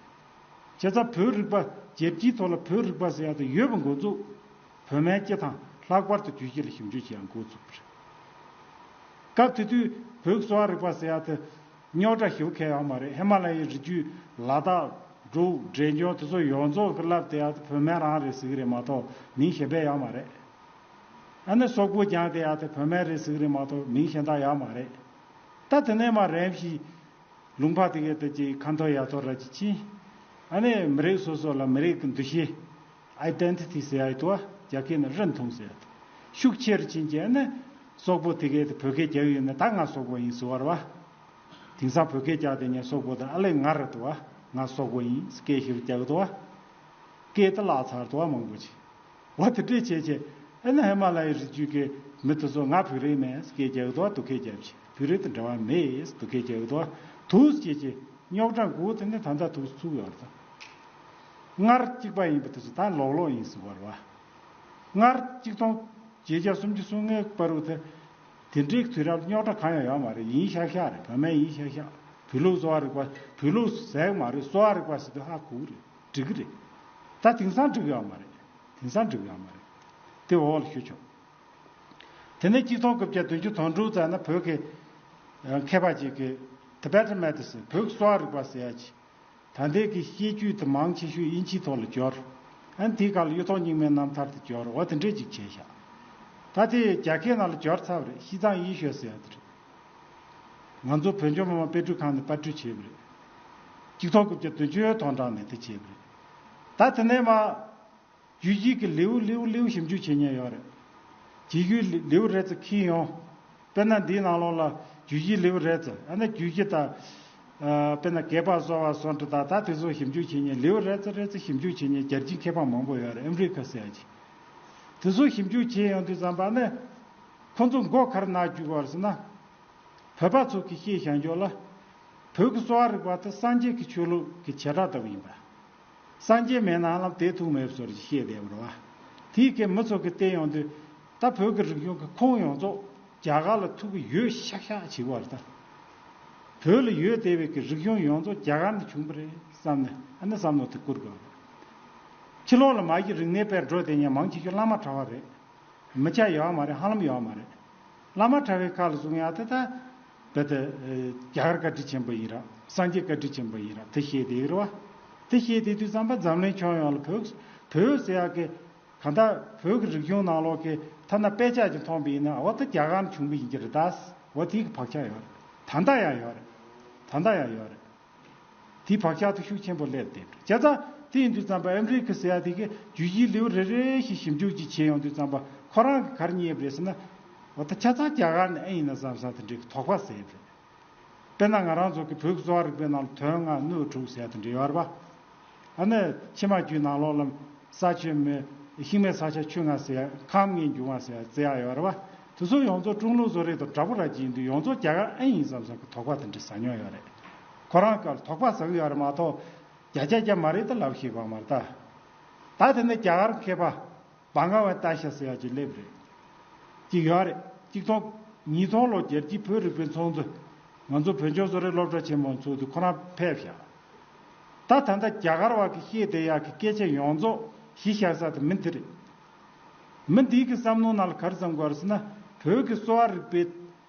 བྱས་ཙང་བོད་རིག་པ། རྒྱལ་སྤྱིའི་ཐོག་ལ་བོད་རིག་པ་ཟེར་ཡག་དེ་ཡོད་པ་འགོ་འཛུགས། བོད་སྨན་སྤྱི་དང་ལྷག་པར་དུ་རྒྱུད་བཞི་ལ་ཞིབ་འཇུག་བྱེད་ཡག་འགོ་བཙུགས་པ་རེད། སྐབས་དེ་དུས་བོད་ཀྱི་གསོ་བ་རིག་པ་ཟེར་ཡ་དེ་རྙོག་དྲ་ཞེ་པོ་ཁེལ་ཡོད་མ་རེད། ཧི་མ་ལ་ཡའི་རི་རྒྱུད། ལ་དྭགས། འབྲུག་འབྲས་ལྗོངས་དེ་ཚོ་ཡོངས་རྫོགས་ཀྱི་བསླབ་བསྡད་ཡ་དེ་བོད་སྨན་རང་རེད་ཟེར་གི་རེད་མ་གཏོགས་མིང་གཞན་པ་ཡོད་མ་རེད། ཨ་ནི་སོག་པོ་སྦྱངས་བསྡད་ཡ་དེ་བོད་སྨན་རེད་ཟེར་གི་རེད་མ་གཏོགས་མིང་གཞན་དག་ཡོད་མ་རེད། ད་དེ་ནས་མར་རིམ་བཞིན་ལུང་པ་དེ་གའི་དེ་ཅིག་ཁ་མཐོ་ཡ་མཐོ་ར་ཅིག་ཕྱིན། ཨ་ནི་མི་རིགས་སོ་སོ་ལ་མི་རིགས་ཀྱི་འདུ་ཤེས། ཨའི་ཌེན་ཊི་ཊི་ཟེར་ཡ་ཡོད་དོ། རྒྱ་སྐད་ནས་རིན་ཐང་ཟེར་ཡ་དེ་ཤུགས་ཆེ་རུ་ཕྱིན་རྗེས་ནི་སོག་པོ་དེ་གའི་དེ་བོད་སྐད་རྒྱག་ཡོད་ན། ད་ང་སོག་པོ་ཡིན་ཟེར་བ་རེད་བ། དེང་སང་བོད་སྐད་རྒྱག་དེ་ཉན་སོག་པོ་དེ་ཨ་ལས་ང་རེད་དོ་བ། ང་སོག་པོ་ཡིན་སྐད་ཞིབ་རྒྱག་དོ་བ། སྐད་དེ་བརླག་ཚར་དོ་བ་མང་པོ་ཅིག་བ། དེ་འདྲས་བྱས་བྱས་ཨ་ནི་ཧི་མ་ལ་ཡའི་རི་རྒྱུད་ཀྱི་མི་དེ་ཚོ་ང་བོད་རིགས་མིན་སྐད་རྒྱག་དོ་བ། སྡུག་སྐད་རྒྱབ་བྱས། བོད་རིགས་དང་འབྲེལ་བ་མེད་སྡུག་སྐད་རྒྱག་དོ་བ། དུས་བྱས་བྱས་རྙོག་དྲ་འགོ་དེ་ནི་ད་ལྟ་དུས་ཚུགས་ཡོད་རེད། སྔར་གཅིག་པ་ཡིན་པ་དེ་ཚོ་ད་ལོག་ལོག་ཡིན་ཟེར་བ་རེད་བ། སྔར་གཅིག་སྟོང་བརྒྱད་བརྒྱ་སུམ་ཅུ་སོ་ལྔའི་བར་དུ་དེ་དེ་འདྲའི་དུས་རབས་རྙོག་དྲ་གང་ཡང་ཡོད་མ་རེད། ཡིན་ཤག་ཤག་རེད། བོད་སྨན་ཡིན་ཤག་ཤག་བོད་ལུགས་གསོ་བ་རིག་པ། བོད་ལུགས་ཟེར་གི་མ་རེད། གསོ་བ་རིག་པ་ཟེར་དུས་ཧ་གོ་གི་རེད། འགྲིག་གི་རེད། ད་དེང་སང་འགྲིག་གི་ཡོད་མ་རེད། དེང་སང་འགྲིག་གི་ཡོད་མ་རེད། དེ་འོག་ལ་ཞུ་ཆོག་དེ་ནས་གཅིག་སྟོང་དགུ་བརྒྱ་བདུན་ཅུ་དོན་དྲུག་ཙམ་ན་བོད་ཀྱི་ཨ་མཁས་པ་ཅིག་གིས་Tibetan Medicine། བོད་ཀྱི་གསོ་བ་རིག་པ་ཟེར་ཡ་ཅིག་ད་ལྟའི་གི་བཤད་རྒྱུད་དེ་མང་ཆེ་ཤོས་དབྱིན་ཇིའི་ཐོག་ལ་འབྱོར། ཨ་ནི་དེའི་སྐབས་ལ་གཡུ་ཐོག་རྙིང་མའི་རྣམ་ཐར་དེ་འབྱོར། འོ་དེ་འདྲས་ཅིག་བྱས་ཤག་ད་དེ་རྒྱ་སྐད་ནང་ལ་འབྱོར་ཚར་བ་རེད། 西藏医学 ཟེར་ཡ་དེ་རེད། ང་ཚོ་བོད་ལྗོངས་མི་དམངས་དཔེ་སྐྲུན་ཁང་ནས་པར་སྐྲུན་བྱས་པ་རེད། གཅིག་སྟོང་དགུ་བརྒྱ་བདུན་ཅུ་དོན་གྲངས་ནས་དེ་བྱས་པ་རེད། ད་དེ་ནས་མར་རྒྱུད་བཞི་གི་ལེའུ་ལེའུ་ལེའུ་ཞིབ་འཇུག་བྱེད་མཁན་ཡོད་རེད། རྒྱུད་བཞི་ལེའུ་རེ་ཙམ་ཁྱེར་ཡོང་། དཔེར་ན་འདིའི་ནང་ལོགས་ལ་རྒྱུད་བཞི་ལེའུ་རེ་ཙམ། ཨ་ནི་རྒྱུད་བཞི་དང་། ཨ་དཔེར་ན་བགེགས་པ་གསོ་བ་སུ་འདྲ་དང་ད་དེ་ཚོ་ཞིབ་འཇུག་བྱེད་མཁན་ལེའུ་རེ་ཙམ་རེ་ཙམ་ཞིབ་འཇུག་བྱེད་མཁན་རྒྱལ་སྤྱིའི་མཁས་པ་མང་པོ་ཡོད་རེད། ཨ་མི་རི་ཀ་ཟེར་ཡ་ཅིག་དེ་ཚོ་ཞིབ་འཇུག་བྱེད་ཡོང་དུས་ཙམ་པ་ནི། ཁོ་ཚོ་མགོ་ག་རེ་ནས་འཇུག་པ་རེད་ཟེར་ན། བོད་པ་ཚོ་གིས་བཤད་བཞག་ཕྱོགས་ལ། བོད་ཀྱི་གསོ་བ་རིག་པ་དེ་སངས་རྒྱས་ཀྱི་ཆོས་ལུགས་ཀྱི་བྱེ་བྲག་ལྟ་བུ་ཡིན་པ། སངས་རྒྱས་མེད་ན་ཧ་ལམ་བསྡད་ཐུབ་མེད་པ་བཟོ་འདྲ་ཞིག་བཤད་བསྡད་པ་རེད་བ། དེའི་སྐད་མི་ཚོ་གིས་བལྟས་ཡོང་དུས། ད་བོད་ཀྱི་རིག་གཞུང་གི་ཁུངས་ཡོངས་རྫོགས་རྒྱ་གར་ལ་ཐུག་གི་ཡོད་ཤག་ཤག་བྱེད་པ་རེད་ད། བོད་ལ་ཡོད་བསྡད་པའི་གི་རིག་གཞུང་ཡོངས་རྫོགས་རྒྱ་གར་ནས་བྱུང་བ་རེད་བསམ་ནས་ཨ་ནི་བསམ་བློ་དེ་བསྐུར་དགོས་པ་རེད། ཕྱི་ལོགས་ལ་མ་གཞི་རིག་གནས་སྤེལ་འགྲོ་བསྡད་མཁན་མང་ཆེ་ཤོས་བླ་མ་གྲྭ་པ་རེད། མི་སྐྱ་ཡོད་མ་རེད། ཧ་ལམ་ཡོད་མ་རེད། བླ་མ་གྲྭ་པའི་ཁ་ལ་བཟུང་ཡ་དེ་ད། རྦད་དེ་རྒྱ་གར་བཀའ་དྲིན་ཆེན་པོ་ཡིན་ར་སངས་རྒྱས་བཀའ་དྲིན་ཆེན་པོ་ཡིན་ར་དེ་བཤད་བསྡད་ཡོད་རེད་བ། དེ་བཤད་བསྡད་དུས་ཙམ་པ་འཛམ་གླིང་ཁྱོན་ཡོངས་ལ་བོད་བོད་ཟེར་ཡ་གི་གང་ལྟར་བོད་ཀྱི་རིག་གཞུང་ནང་ལོགས་ཀྱི་ཐ་ན་དཔེ་ཆ་ཅིག་མཐོང་པ་ཡིན་ན་འོ་ད་རྒྱ་གར་ནས་བྱུང་བ་ཡིན་གྱི་རེད་ད། འོ་དེའི་གི་བག་ཆགས་ཡོད་རེད། ད་ལྟ་ཡང་ཡོད་རེད། ད་ལྟ་ཡང་ཡོད་རེད། དེའི་བག་ཆགས་དེ་ཤུགས་ཆེན་པོ་སླེབས་བསྡད་འགྲོ། བྱས་ཙང་དེ་ཡིན་དུས་ཙམ་པ་ཨ་མི་རི་ཀ་ཟེར་ཡ་དེ་གི་རྒྱུད་བཞི་ལེའུ་རེ་རེ་བཞིན་ཞིབ་འཇུག་ཅིག་བྱས་ཡོང་དུས་ཙམ་པ་ཁོ་རང་གིས་ག་རེ་རྙེད་པ་རེད་ཟེར་ན། འོ་ད་ཆ་ཚང་རྒྱ་གར་ནས་ཨེ་ཡིན་ན་བསམ་བསམ་དེ་འདྲའི་དོགས་པ་ཟ་གི་རེད། དཔེར་ན་ང་རང་ཚོ་གི་བོད་ཀྱི་གསོ་བ་རིག་པའི་ནང་ལ་དོན་ལྔ་སྣོད་དྲུག་ཟེར་ཡ་དེ་འདྲ་ཡོད་རེད་པ། ཨ་ནི་ཕྱི་མ་རྒྱུད་ནང་ལོགས་ལ་ས་ཆུ་མེ་ཤིང་མེ་ས་ཆ་ཆུ་ལྔ་ཟེར་ཡ་ཁམས་ལྔའི་འབྱུང་བ་ཟེར་ཡ་རྩི་ཡ་ཡོད་རེད་པ། དེ་ཚོ་ཡོངས་རྫོགས་ཀྲུང་ལུགས་བཟོ་རིག་དང་འདྲ་པོ་ར་ཅིག་ཡིན་དུས་ཡོངས་རྫོགས་རྒྱ་གར་ཨེ་ཡིན་བསམ་བསམ་གི་དོགས་པ་དེ་འདྲ་ཟ་མྱོང་ཡོད་རེད། ཁོ་རང་སྐབས་ལ་དོགས་པ་ཟ་གི་ཡོད་རེད་མ་གཏོགས། བརྒྱ་ཆ་བརྒྱ་མ་རེད་ད་ལབ་ཤེས་པ་མ་རེད་ད། ད་དེ་ནས་རྒྱ་གར་མཁས་པ་བྷ་ག་ཝན་ཏ་ཤ་ཟེར་ཡ་ཅིག་སླེབས་རེད། ཅིག་ཡོད་རེད། ཅིག་སྟོང་ཉིས་སྟོང་ལོ་རྒྱལ་སྤྱིའི་བོད་རིག་པའི་ཚོགས་འདུ། ང་ཚོ་བོད་ལྗོངས་བཟོ་རིག་སློབ་གྲྭ་ཆེན་མོ་ཚོགས་དུས་ཁོ་རང་ཕེབས་ཤག་ད་ད་ལྟ་རྒྱ་གར་བ་གི་བཤད་བསྡད་ཡག་གི་སྐད་ཆ་ཡོངས་རྫོགས་གཞི་བཞག་ས་དེ་མི་འདི་རེད། མི་འདིའི་གི་བསམ་བློ་ནང་ལ་ག་རེ་བསམ་དགོས་རེད་ཟེར་ན། བོད་ཀྱི་གསོ་བ་རིག་པའི་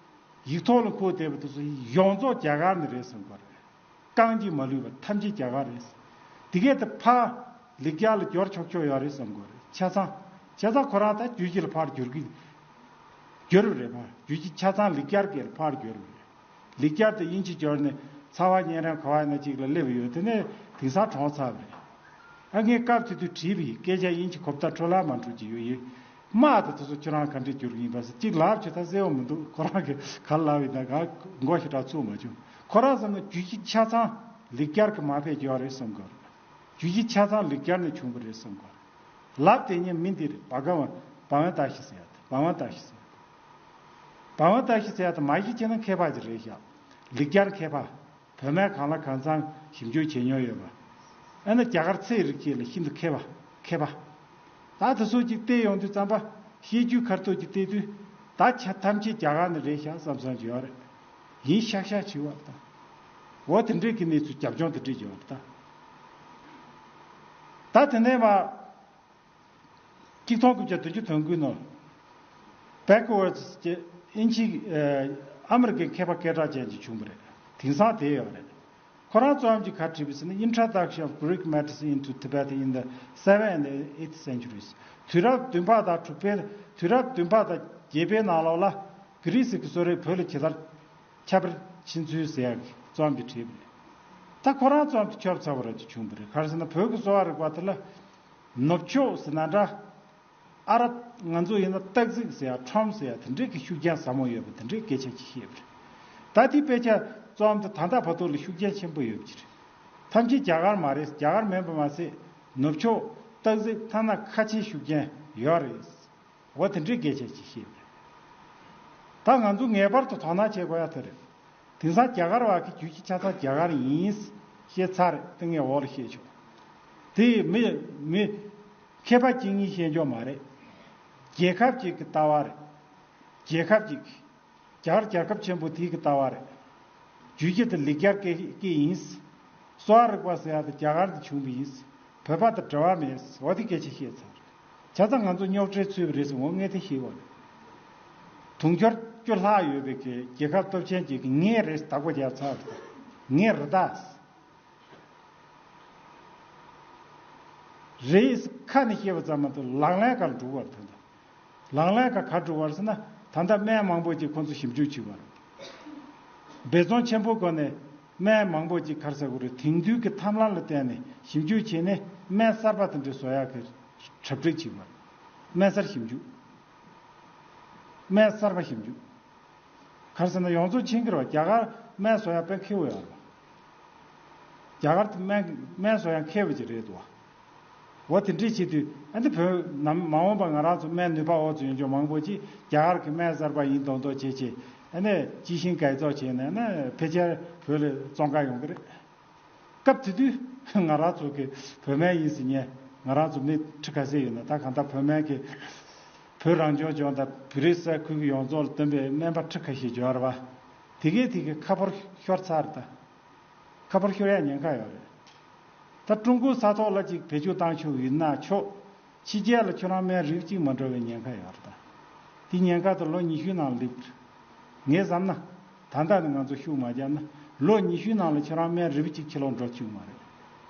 ཡིག་ཐོག་ལ་འཁོད་བསྡད་པ་དེ་ཚོ་ཡོངས་རྫོགས་རྒྱ་གར་ནས་རེད་བསམ་དགོས་རེད། རྐང་གཅིག་མ་ལུས་པ་ཐམས་ཅད་རྒྱ་གར་རེད། དེ་གས་དེ་ཕར་ལེགས་སྦྱར་ལ་བསྒྱུར་ཆོག་ཆོག་ཡོད་རེད་བསམ་དགོས་རེད། ཆ་ཚང་། ཆ་ཚང་ཁོ་རང་ད་རྒྱུད་བཞི་ལ་ཕར་བསྒྱུར་གི་བསྒྱུར་བ་རེད་པ། རྒྱུད་བཞི་ཆ་ཚང་ལེགས་སྦྱར་གྱི་ལ་ཕར་བསྒྱུར་བ་རེད། ལེགས་སྦྱར་དེ་དབྱིན་ཇི་བསྒྱུར་ནས་ཚ་བ་གཉན་རིམས་ག་བ་ཡིན་ན་གཅིག་ལ་སླེབས་ཡོད། དེ་ནས་དེང་སང་གྲོངས་ཚར་བ་རེད། ཨ་ངས་སྐབས་དེ་དུས་བྲིས་པ་ཡིན། སྐད་ཆ་དབྱིན་ཇི་གོ་བརྡ་འཕྲོ་བརླག་མ་འགྲོ་གི་ཡོད་ཡིན། དམག་དེ་དེ་ཚོ་ཁྱོད་རང་ག་འདྲས་བསྒྱུར་གི་ཡིན་པ་ཟེར་གཅིག་ལབ་བྱས་ད་གསལ་བོ་མི་འདུག་ཁོ་རང་གིས་ག་ལབ་ཡིན་ན་ང་མགོ་ཞེ་དྲག་ཚོས་མ་བྱུང་། ཁོ་རང་བསམ་ན་རྒྱུད་བཞི་ཆ་ཚང་ལེགས་སྦྱར་གྱི་མ་ཕེབས་ཀྱི་ཡོད་རེད་བསམ་གི་རེད། རྒྱུད་བཞི་ཆ་ཚང་ལེགས་སྦྱར་ནས་བྱུང་བ་རེད་བསམ་གི་རེད། ལབ་དེ་ཉིད་མི་འདི་རེད། བྷ་ག་ཝན་བྷ་ཝན་ཏ་ཤི་ཟེར་ཡ་དེ། བྷ་ཝན་ཏ་ཤི་ཟེར་ཡ་དེ། བྷ་ཝན་ཏ་ཤི་ཟེར་ཡ་དེ་མ་གཞི་བྱས་ན་མཁས་པ་ཅིག་རེད་ཤག་ལེགས་སྦྱར་མཁས་པ། བོད་སྨན་གང་ལ་གང་འཚམ་ཞིབ་འཇུག་བྱེད་མྱོང་ཡོད་པ། ཨ་ནི་རྒྱ་གར་ཚེ་རིག་བཅས་ལ་ཤིན་ཏུ་མཁས་པ། མཁས་པ། ད་དེ་ཚོ་ཅིག་བལྟས་ཡོང་དུས་ཙམ་པ། བཤད་རྒྱུད་ཁ་ཐུག་ཅིག་བལྟས་དུས། ད་ཆ་ཐམས་ཅད་རྒྱ་གར་ནས་རེད་ཤག་བསམ་བསམ་ཅིག་ཡོད་རེད། ཡིན་ཤག་ཤག་བྱེད་པ་རེད་ད། འོ་དེ་འདྲས་ཀྱི་གནས་ཚུལ་རྒྱབ་ལྗོངས་དེ་འདྲས་ཡོད་རེད་ད། ད་དེ་ནས་མ། གཅིག་སྟོང་དགུ་བརྒྱ་བདུན་ཅུ་དོན་དགུའི་ནང་། Backwards ཅེས་དབྱིན་ཇི། ཨ། ཨ་མི་རི་ཀའི་མཁས་པ་སྐད་གྲགས་ཅན་ཅིག་བྱུང་བ་རེད། དེང་སང་དེ་ཡོད་རེད། ཁོ་རང་རྩོམ་གྱི་ག་བྲིས་པ་ཟེར་ན། Introduction of Greek Medicine into Tibet in the seventh and eighth centuries. དུས་རབས་བདུན་པ་དང་དྲུག་པའི། དུས་རབས་བདུན་པ་དང་བརྒྱད་པའི་ནང་ལོགས་ལ་གྷི་རི་སི་གི་གསོ་རིག་བོད་ལ་ཇི་ལྟར་ཁྱབ་པར་ཕྱིན་ཚུལ་ཟེར་ཡག་གི་རྩོམ་དེ་བྲིས་པ་རེད། ད་ཁོ་རང་རྩོམ་དེ་ཆོབ་ཚ་བོ་ར་ཅིག་བྱུང་བ་རེད། ག་རེ་ཟེར་ན། བོད་ཀྱི་གསོ་བ་རིག་པ་དེ་ལ་ནུབ་ཕྱོགས་ཟེར་ན་འདྲ། ཨ་རབ་ང་ཚོ་ཡིན་ན་སྟག་གཟིག་ཟེར་ཡ། ཁྲོམ་ཟེར་ཡ། དེ་འདྲའི་གི་ཤུགས་རྐྱེན་ཟབ་མོ་ཡོད་པ་དེ་འདྲའི་སྐད་ཆ་ཅིག་བཤད་པ་རེད། ད་དེ་དཔེ་ཆ་རྩོམ་དེ་ད་ལྟ་བར་དུ་ལ་ཤུགས་རྐྱེན་ཆེན་པོ་ཡོད་པ་ཅིག་རེད། ཐམས་ཅད་རྒྱ་གར་མ་རེད། རྒྱ་གར་མིན་པ་མ་ཟད། ནུབ་ཕྱོགས་སྟག་གཟིག་ཐ་ན་ཁ་ཆེའི་ཤུགས་རྐྱེན་ཡོད་རེད། འོ་དེ་འདྲའི་སྐད་ཆ་ཅིག་བཤད་པ་རེད། ད་ང་ཚོ་ངེས་པར་དུ་དོ་སྣང་བྱེད་དགོས་ཡ་དེ་རེད། དེང་སང་རྒྱ་གར་བ་གི་རྒྱུད་ཀྱི་ཆ་ཚང་རྒྱ་གར་ཡིན་ཞེས་ཚར་རེད། དེ་ངས་འོག་ལ་བཤད་ཆོག་དེ་མི་མི་མཁས་པ་གཅིག་གཉིས་བཤད་འཇོག་མ་རེད། རྒྱལ་ཁབ་ཅིག་གི་ལྟ་བ་རེད། རྒྱལ་ཁབ་ཅིག་གི། རྒྱ་གར་རྒྱལ་ཁབ་ཆེན་པོ་དེའི་གི་ལྟ་བ་རེད། རྒྱུད་སྤྱི་དེ་ལེགས་སྦྱར་སྐད་སྐད་ཡིན། གསོ་བ་རིག་པ་ཟེར་ཡ་དེ་རྒྱ་གར་དུ་བྱུང་བ་ཡིན། བོད་པ་དང་འབྲེལ་བ་མེད། འོ་དེ་སྐད་ཆ་བཤད་ཚར། བྱས་ཙང་ང་ཚོ་རྙོག་དྲའི་ཚུད་པ་རེད་ཟེར་ངོ་ངས་དེ་ཤེས་པ་རེད། དུང་ཕྱུར་བཅུ་ལྷག་ཡོད་པའི་གི་རྒྱལ་ཁབ་སྟོབས་ཆེན་ཅིག་གིས་ངས་རེད་བདག་པོ་རྒྱབ་ཚར་བ་རེད། ངས་རེད་ད། རེད། ཁ་ནས་བཤད་པ་ཙམ་མ་གཏོགས་ལག་ལེན་གར་འགྲོ་བར་ཐོན་ད། ལག་ལེན་ག་ག་འགྲོ་བར་ཟེར་ན། ད་ལྟ་སྨན་མང་པོ་ཅིག་ཁོང་ཚོ་ཞིབ་འཇུག་བྱེད་པར། འབད་བརྩོན་ཆེན་པོའི་སྒོ་ནས་སྨན་མང་པོ་ཅིག་ག་རེ་ཟེར་དགོས་རེད། དེང་དུས་ཀྱི་ཐབས་ལམ་ལ་བརྟེན་ནས་ཞིབ་འཇུག་བྱས་ནས་སྨན་གསར་པ་དེ་འདྲ་བཟོ་ཡག་གི་གྲ་སྒྲིག་བྱེད་པར། སྨན་གསར་ཞིབ་འཇུག་སྨན་གསར་པ་ཞིབ་འཇུག་ག་རེ་ཟེར་ན། ཡོངས་རྫོགས་མཁྱེན་གྱི་རེད་པ། རྒྱ་གར་སྨན་བཟོ་ཡག་དཔེ་མཁས་པོ་ཡོད་རེད་པ། རྒྱ་གར་དུ་སྨན་སྨན་བཟོ་ཡག་མཁས་པོ་ཅིག་རེད་འདུག་པ། འོ་དེ་འདྲས་བྱེད་དུས་ཨ་ནི་བོད་ནམ་མ་འོངས་པ་ང་རང་ཚོ་སྨན་ནུས་པ་འོག་ཏུ་ཡོང་རྒྱུ་མང་པོ་ཅིག་རྒྱ་གར་གྱི་སྨན་གསར་པ་ཡིན་མདོག་མདོག་བྱེད་བྱེད། ཨ་ནི་ཅི་ཤིང་བཀའ་རྫོགས་བྱས་ནས་ཨ་ནི་ཕལ་ཆེར་བོད་ལ་བཙོང་ག་ཡོང་གི་རེད། སྐབས་དེ་དུས་ང་རང་ཚོ་གི་བོད་སྨན་ཡིན་ཟེར་མཁན་ང་རང་ཚོ་མི་ཁྲི་ཁ་ཤས་ཡོད་ན། ད་གང་ལྟར་བོད་སྨན་གྱི་བོད་རང་སྐྱོང་ལྗོངས་དང་བོད་རིགས་ས་ཁུལ་གྱི་ཡོངས་རྫོགས་ལ་བཏོན་པའི་སྨན་པ་ཁྲི་ཁ་ཤས་ཡོད་རེད་པ། དེ་གས་དེ་གས་ཁ་ཕོར་ཤོར་ཚར་ད། ཁ་ཕོར་ཤོར་ཡ་ཉེན་ཁ་ཡོད་རེད། ད་ཀྲུང་གོའི་ས་ཐོག་ལ་ཅིག་བེད་སྤྱོད་བཏང་ཆོག་ཡིན་ན་ཆོག་ཕྱི་རྒྱལ་ལ་ཁྱོད་རང་སྨན་རིགས་གཅིག་མ་འགྲོ་བའི་ཉེན་ཁ་ཡོད་རེད་ད། དེ་ཉེན་ཁ་དེ་ལོ་ཉི་ཤུའི་ནང་སླེབས། ངས་བསམ་ན། ད་ལྟ་ནས་ང་ཚོ་ཤུགས་མ་བརྒྱབ་ན་ལོ་ཉི་ཤུའི་ནང་ལ་ཁྱོད་རང་སྨན་རིལ་བུ་གཅིག་ཁྱེར་ལོག་འགྲོ་བཅུག་མ་རེད།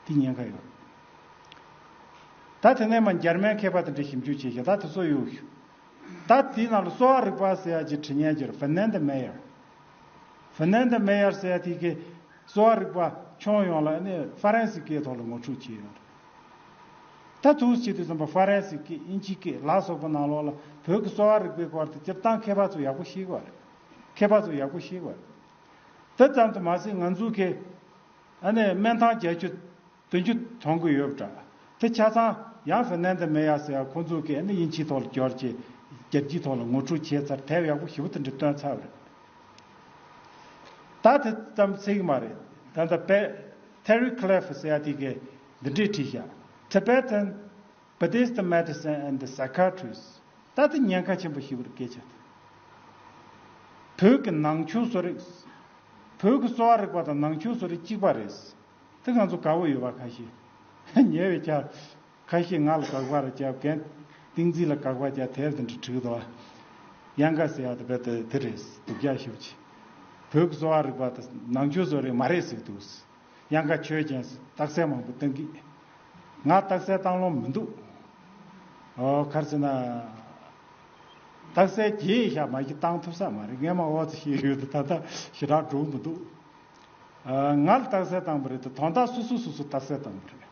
དེ་ཉེན་ཁ་ཡོད་རེད། ད་དེ་ནས་མར་འཇར་མན་མཁས་པ་དེ་འདྲས་ཞིབ་འཇུག་བྱས་ཤག་ད་དེ་ཚོ་གཡུག་ཞུ། ད་དེའི་ནང་ལ་གསོ་བ་རིག་པ་ཟེར་ཡ་ཅིག་བྲིས་མཁན་ཅིག་ཡོད་རེད། Fernand Meyer། Fernand Meyer ཟེར་ཡ་དེ་གིས་གསོ་བ་རིག་པ་ཁྱོན་ཡོངས་ལ་ནི་ཧྥ་རན་སིའི་སྐད་ཐོག་ལ་ངོ་སྤྲོད་བྱས་ཡོད་རེད། ད་དུས་ཕྱིས་དུས་ཙམ་པ་ཧྥ་རན་སིའི་སྐད། དབྱིན་ཇིའི་སྐད་ལ་སོགས་པ་ནང་ལོགས་ལ་བོད་ཀྱི་གསོ་བ་རིག་པའི་སྐོར་དེ་སྤྱིར་བཏང་མཁས་པ་ཚོ་ཡག་པོ་ཤེས་ཀྱི་ཡོད་རེད། མཁས་པ་ཚོ་ཡག་པོ་ཤེས་ཀྱི་ཡོད་རེད། དེ་ཙམ་དུ་མ་ཟད་ང་ཚོ་གི་ཨ་ནི་སྨན་ཐང་བརྒྱད་ཅུ་བདུན་ཅུ་མཐོང་གི་ཡོད་པ་འདྲ། དེ་ཆ་ཚང་ཡང་Fernand Meyer ཟེར་ཡ་ཁོང་ཚོ་གིས་ཨ་ནི་དབྱིན་ཇིའི་ཐོག་ལ་བསྒྱུར་བྱས། རྒྱལ་སྤྱིའི་ཐོག་ལ་ངོ་སྤྲོད་བྱས་ཚར། དེབ་ཡག་པོ་ཞེ་པོ་དེ་འདྲ་བཏོན་ཚར་བ་རེད། ད་དེ་ཙམ་ཚིག་མ་རེད། ད་ལྟ་པེ་Terry Cliff ཟེར་ཡ་དེ་གིས་འདི་འདྲས་བྲིས་ཤག Tibetan Buddhist Medicine and Psychiatry། ད་དེ་ཉེན་ཁ་ཆེན་པོ་ཞིག་རེད། སྐད་ཆ་དེ། བོད་ཀྱི་ནང་ཆོས་བཟོ་རིག་བོད་ཀྱི་གསོ་བ་རིག་པ་དང་ནང་ཆོས་བཟོ་རིག་གཅིག་པ་རེད། དེ་ང་ཚོ་དགའ་པོ་ཡོད་པ་ཁ་ཤས། ཉེ་བའི་ཆར་ཁ་ཤས་ང་ལ་དགག་པ་རེ་བརྒྱབ། རྒན་བསྟན་འཛིན་ལ་དགག་པ་རྒྱབ། དེབ་དེ་འདྲ་བྲིས་འདུག་པ། གཡང་ཁ་ཟེར་ཡ་དེ་རྦད་དེ་དེ་རེད། སྡུག་ཅག་ཞེ་པོ་ཅིག་བོད་ཀྱི་གསོ་བ་རིག་པ་དང་ནང་ཆོས་བཟོ་རིག་མ་རེད་ཟེར་གྱི་འདུག་གཡང་ཁ་ཆོས་ཅན་རྟགས་གསལ་མང་པོ་བཏང་གི། ང་རྟགས་གསལ་བཏང་ལོང་མི་འདུག་ཨོ་ག་རེ་ཟེར་ན། རྟགས་གསལ་བརྗེད་ཤག་མ་གཞི་བཏང་ཐུབ་ས་མ་རེད། སྔས་མ་འོ་ཙི་ཞིག་ཡོད་དེ་ད་ལྟ་ཞེ་དྲག་འགྲོ་གི་མི་འདུག་ཨ། ང་ལ་རྟགས་གསལ་བཏང་པ་རེད་དེ། དོན་དག་སོ་སོ་སོ་སོ་རྟགས་གསལ་བཏང་པ་རེད།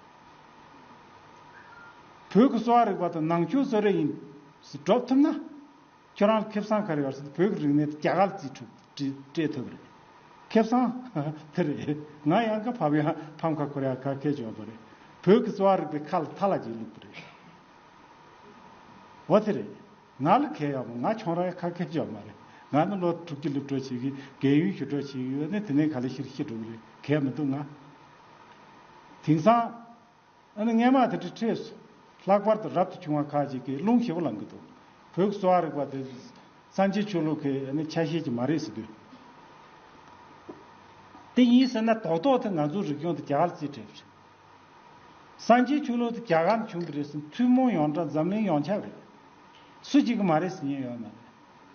བོད་ཀྱི་གསོ་བ་རིག་པ་དང་ནང་ཆོས་བཟོ་རིག་ཡིན་སྒྲུབ་ཐུབ་ན། ཁྱོད་རང་ལ་ཁེ་བཟང་ག་རེ་ཡོད་ཟེར་ན། བོད་ཀྱི་རིག་གནས་དེ་རྒྱ་གར་ལ་རྩིས་ཐུབ་སྤྲད་ཐུབ་རེད། ཁེ་བཟང་དེ་རེད། ང་གཡང་ཁ་ཕབ་ཡ་ཕམ་ཁ་འཁོར་ཡ་ཁ་ཁེ་ཅོག་པ་རེད། བོད་ཀྱི་གསོ་བ་རིག་པའི་ཁ་ལ་ཐ་ལ་ཅིག་བླུགས་པ་རེད། འོ་དེ་རེད། ང་ལ་ཁེ་ཡོད་མ། ང་ཁྱོང་ར་ཡ་ཁ་ཁེ་ཅོག་མ་རེད། ང་ནི་ལོ་དྲུག་ཅུ་སླེབས་འགྲོ་བྱེད་ཀྱི། རྒས་ཡོལ་ཞུ་འགྲོ་བྱེད་ཀྱི་ཡོད་ནི། དེ་ནས་ག་ལེ་ཤི་ར་ཤི་འགྲོ་གི་རེད། ཁེ་མི་འདུག་ང་དེང་སང་། ཨ་ནི་སྔས་མ་དེ་འདྲ་འཕྲད་སོང་། ལྷག་པར་དུ་རབ་ཏུ་བྱུང་བ་ཁག་ཅིག་གིས་རླུང་ཞེ་པོ་ལངས་ཀྱི་འདུག་བོད་ཀྱི་གསོ་བ་རིག་པ་དེ་སངས་རྒྱས་ཆོས་ལུགས་ཀྱི་ཨ་ནི་ཆ་ཤས་ཅིག་མ་རེད་ཟེར་དུས། དེ་ཡིན་ཟེར་ན་རྡོག་རྡོག་དེ་ང་ཚོའི་རིག་གཞུང་དེ་རྒྱ་གར་རྩིས་སྤྲད་པ་རེད། སངས་རྒྱས་ཆོས་ལུགས་དེ་རྒྱ་གར་ནས་བྱུང་གི་རེད་ཟེར་ན་ཐུན་མོང་ཡོངས་གྲགས་འཛམ་གླིང་ཡོངས་ཁྱབ་རེད། སུ་གཅིག་གིས་མ་རེད་ཟེར་མཁན་ཡོད་མ་རེད།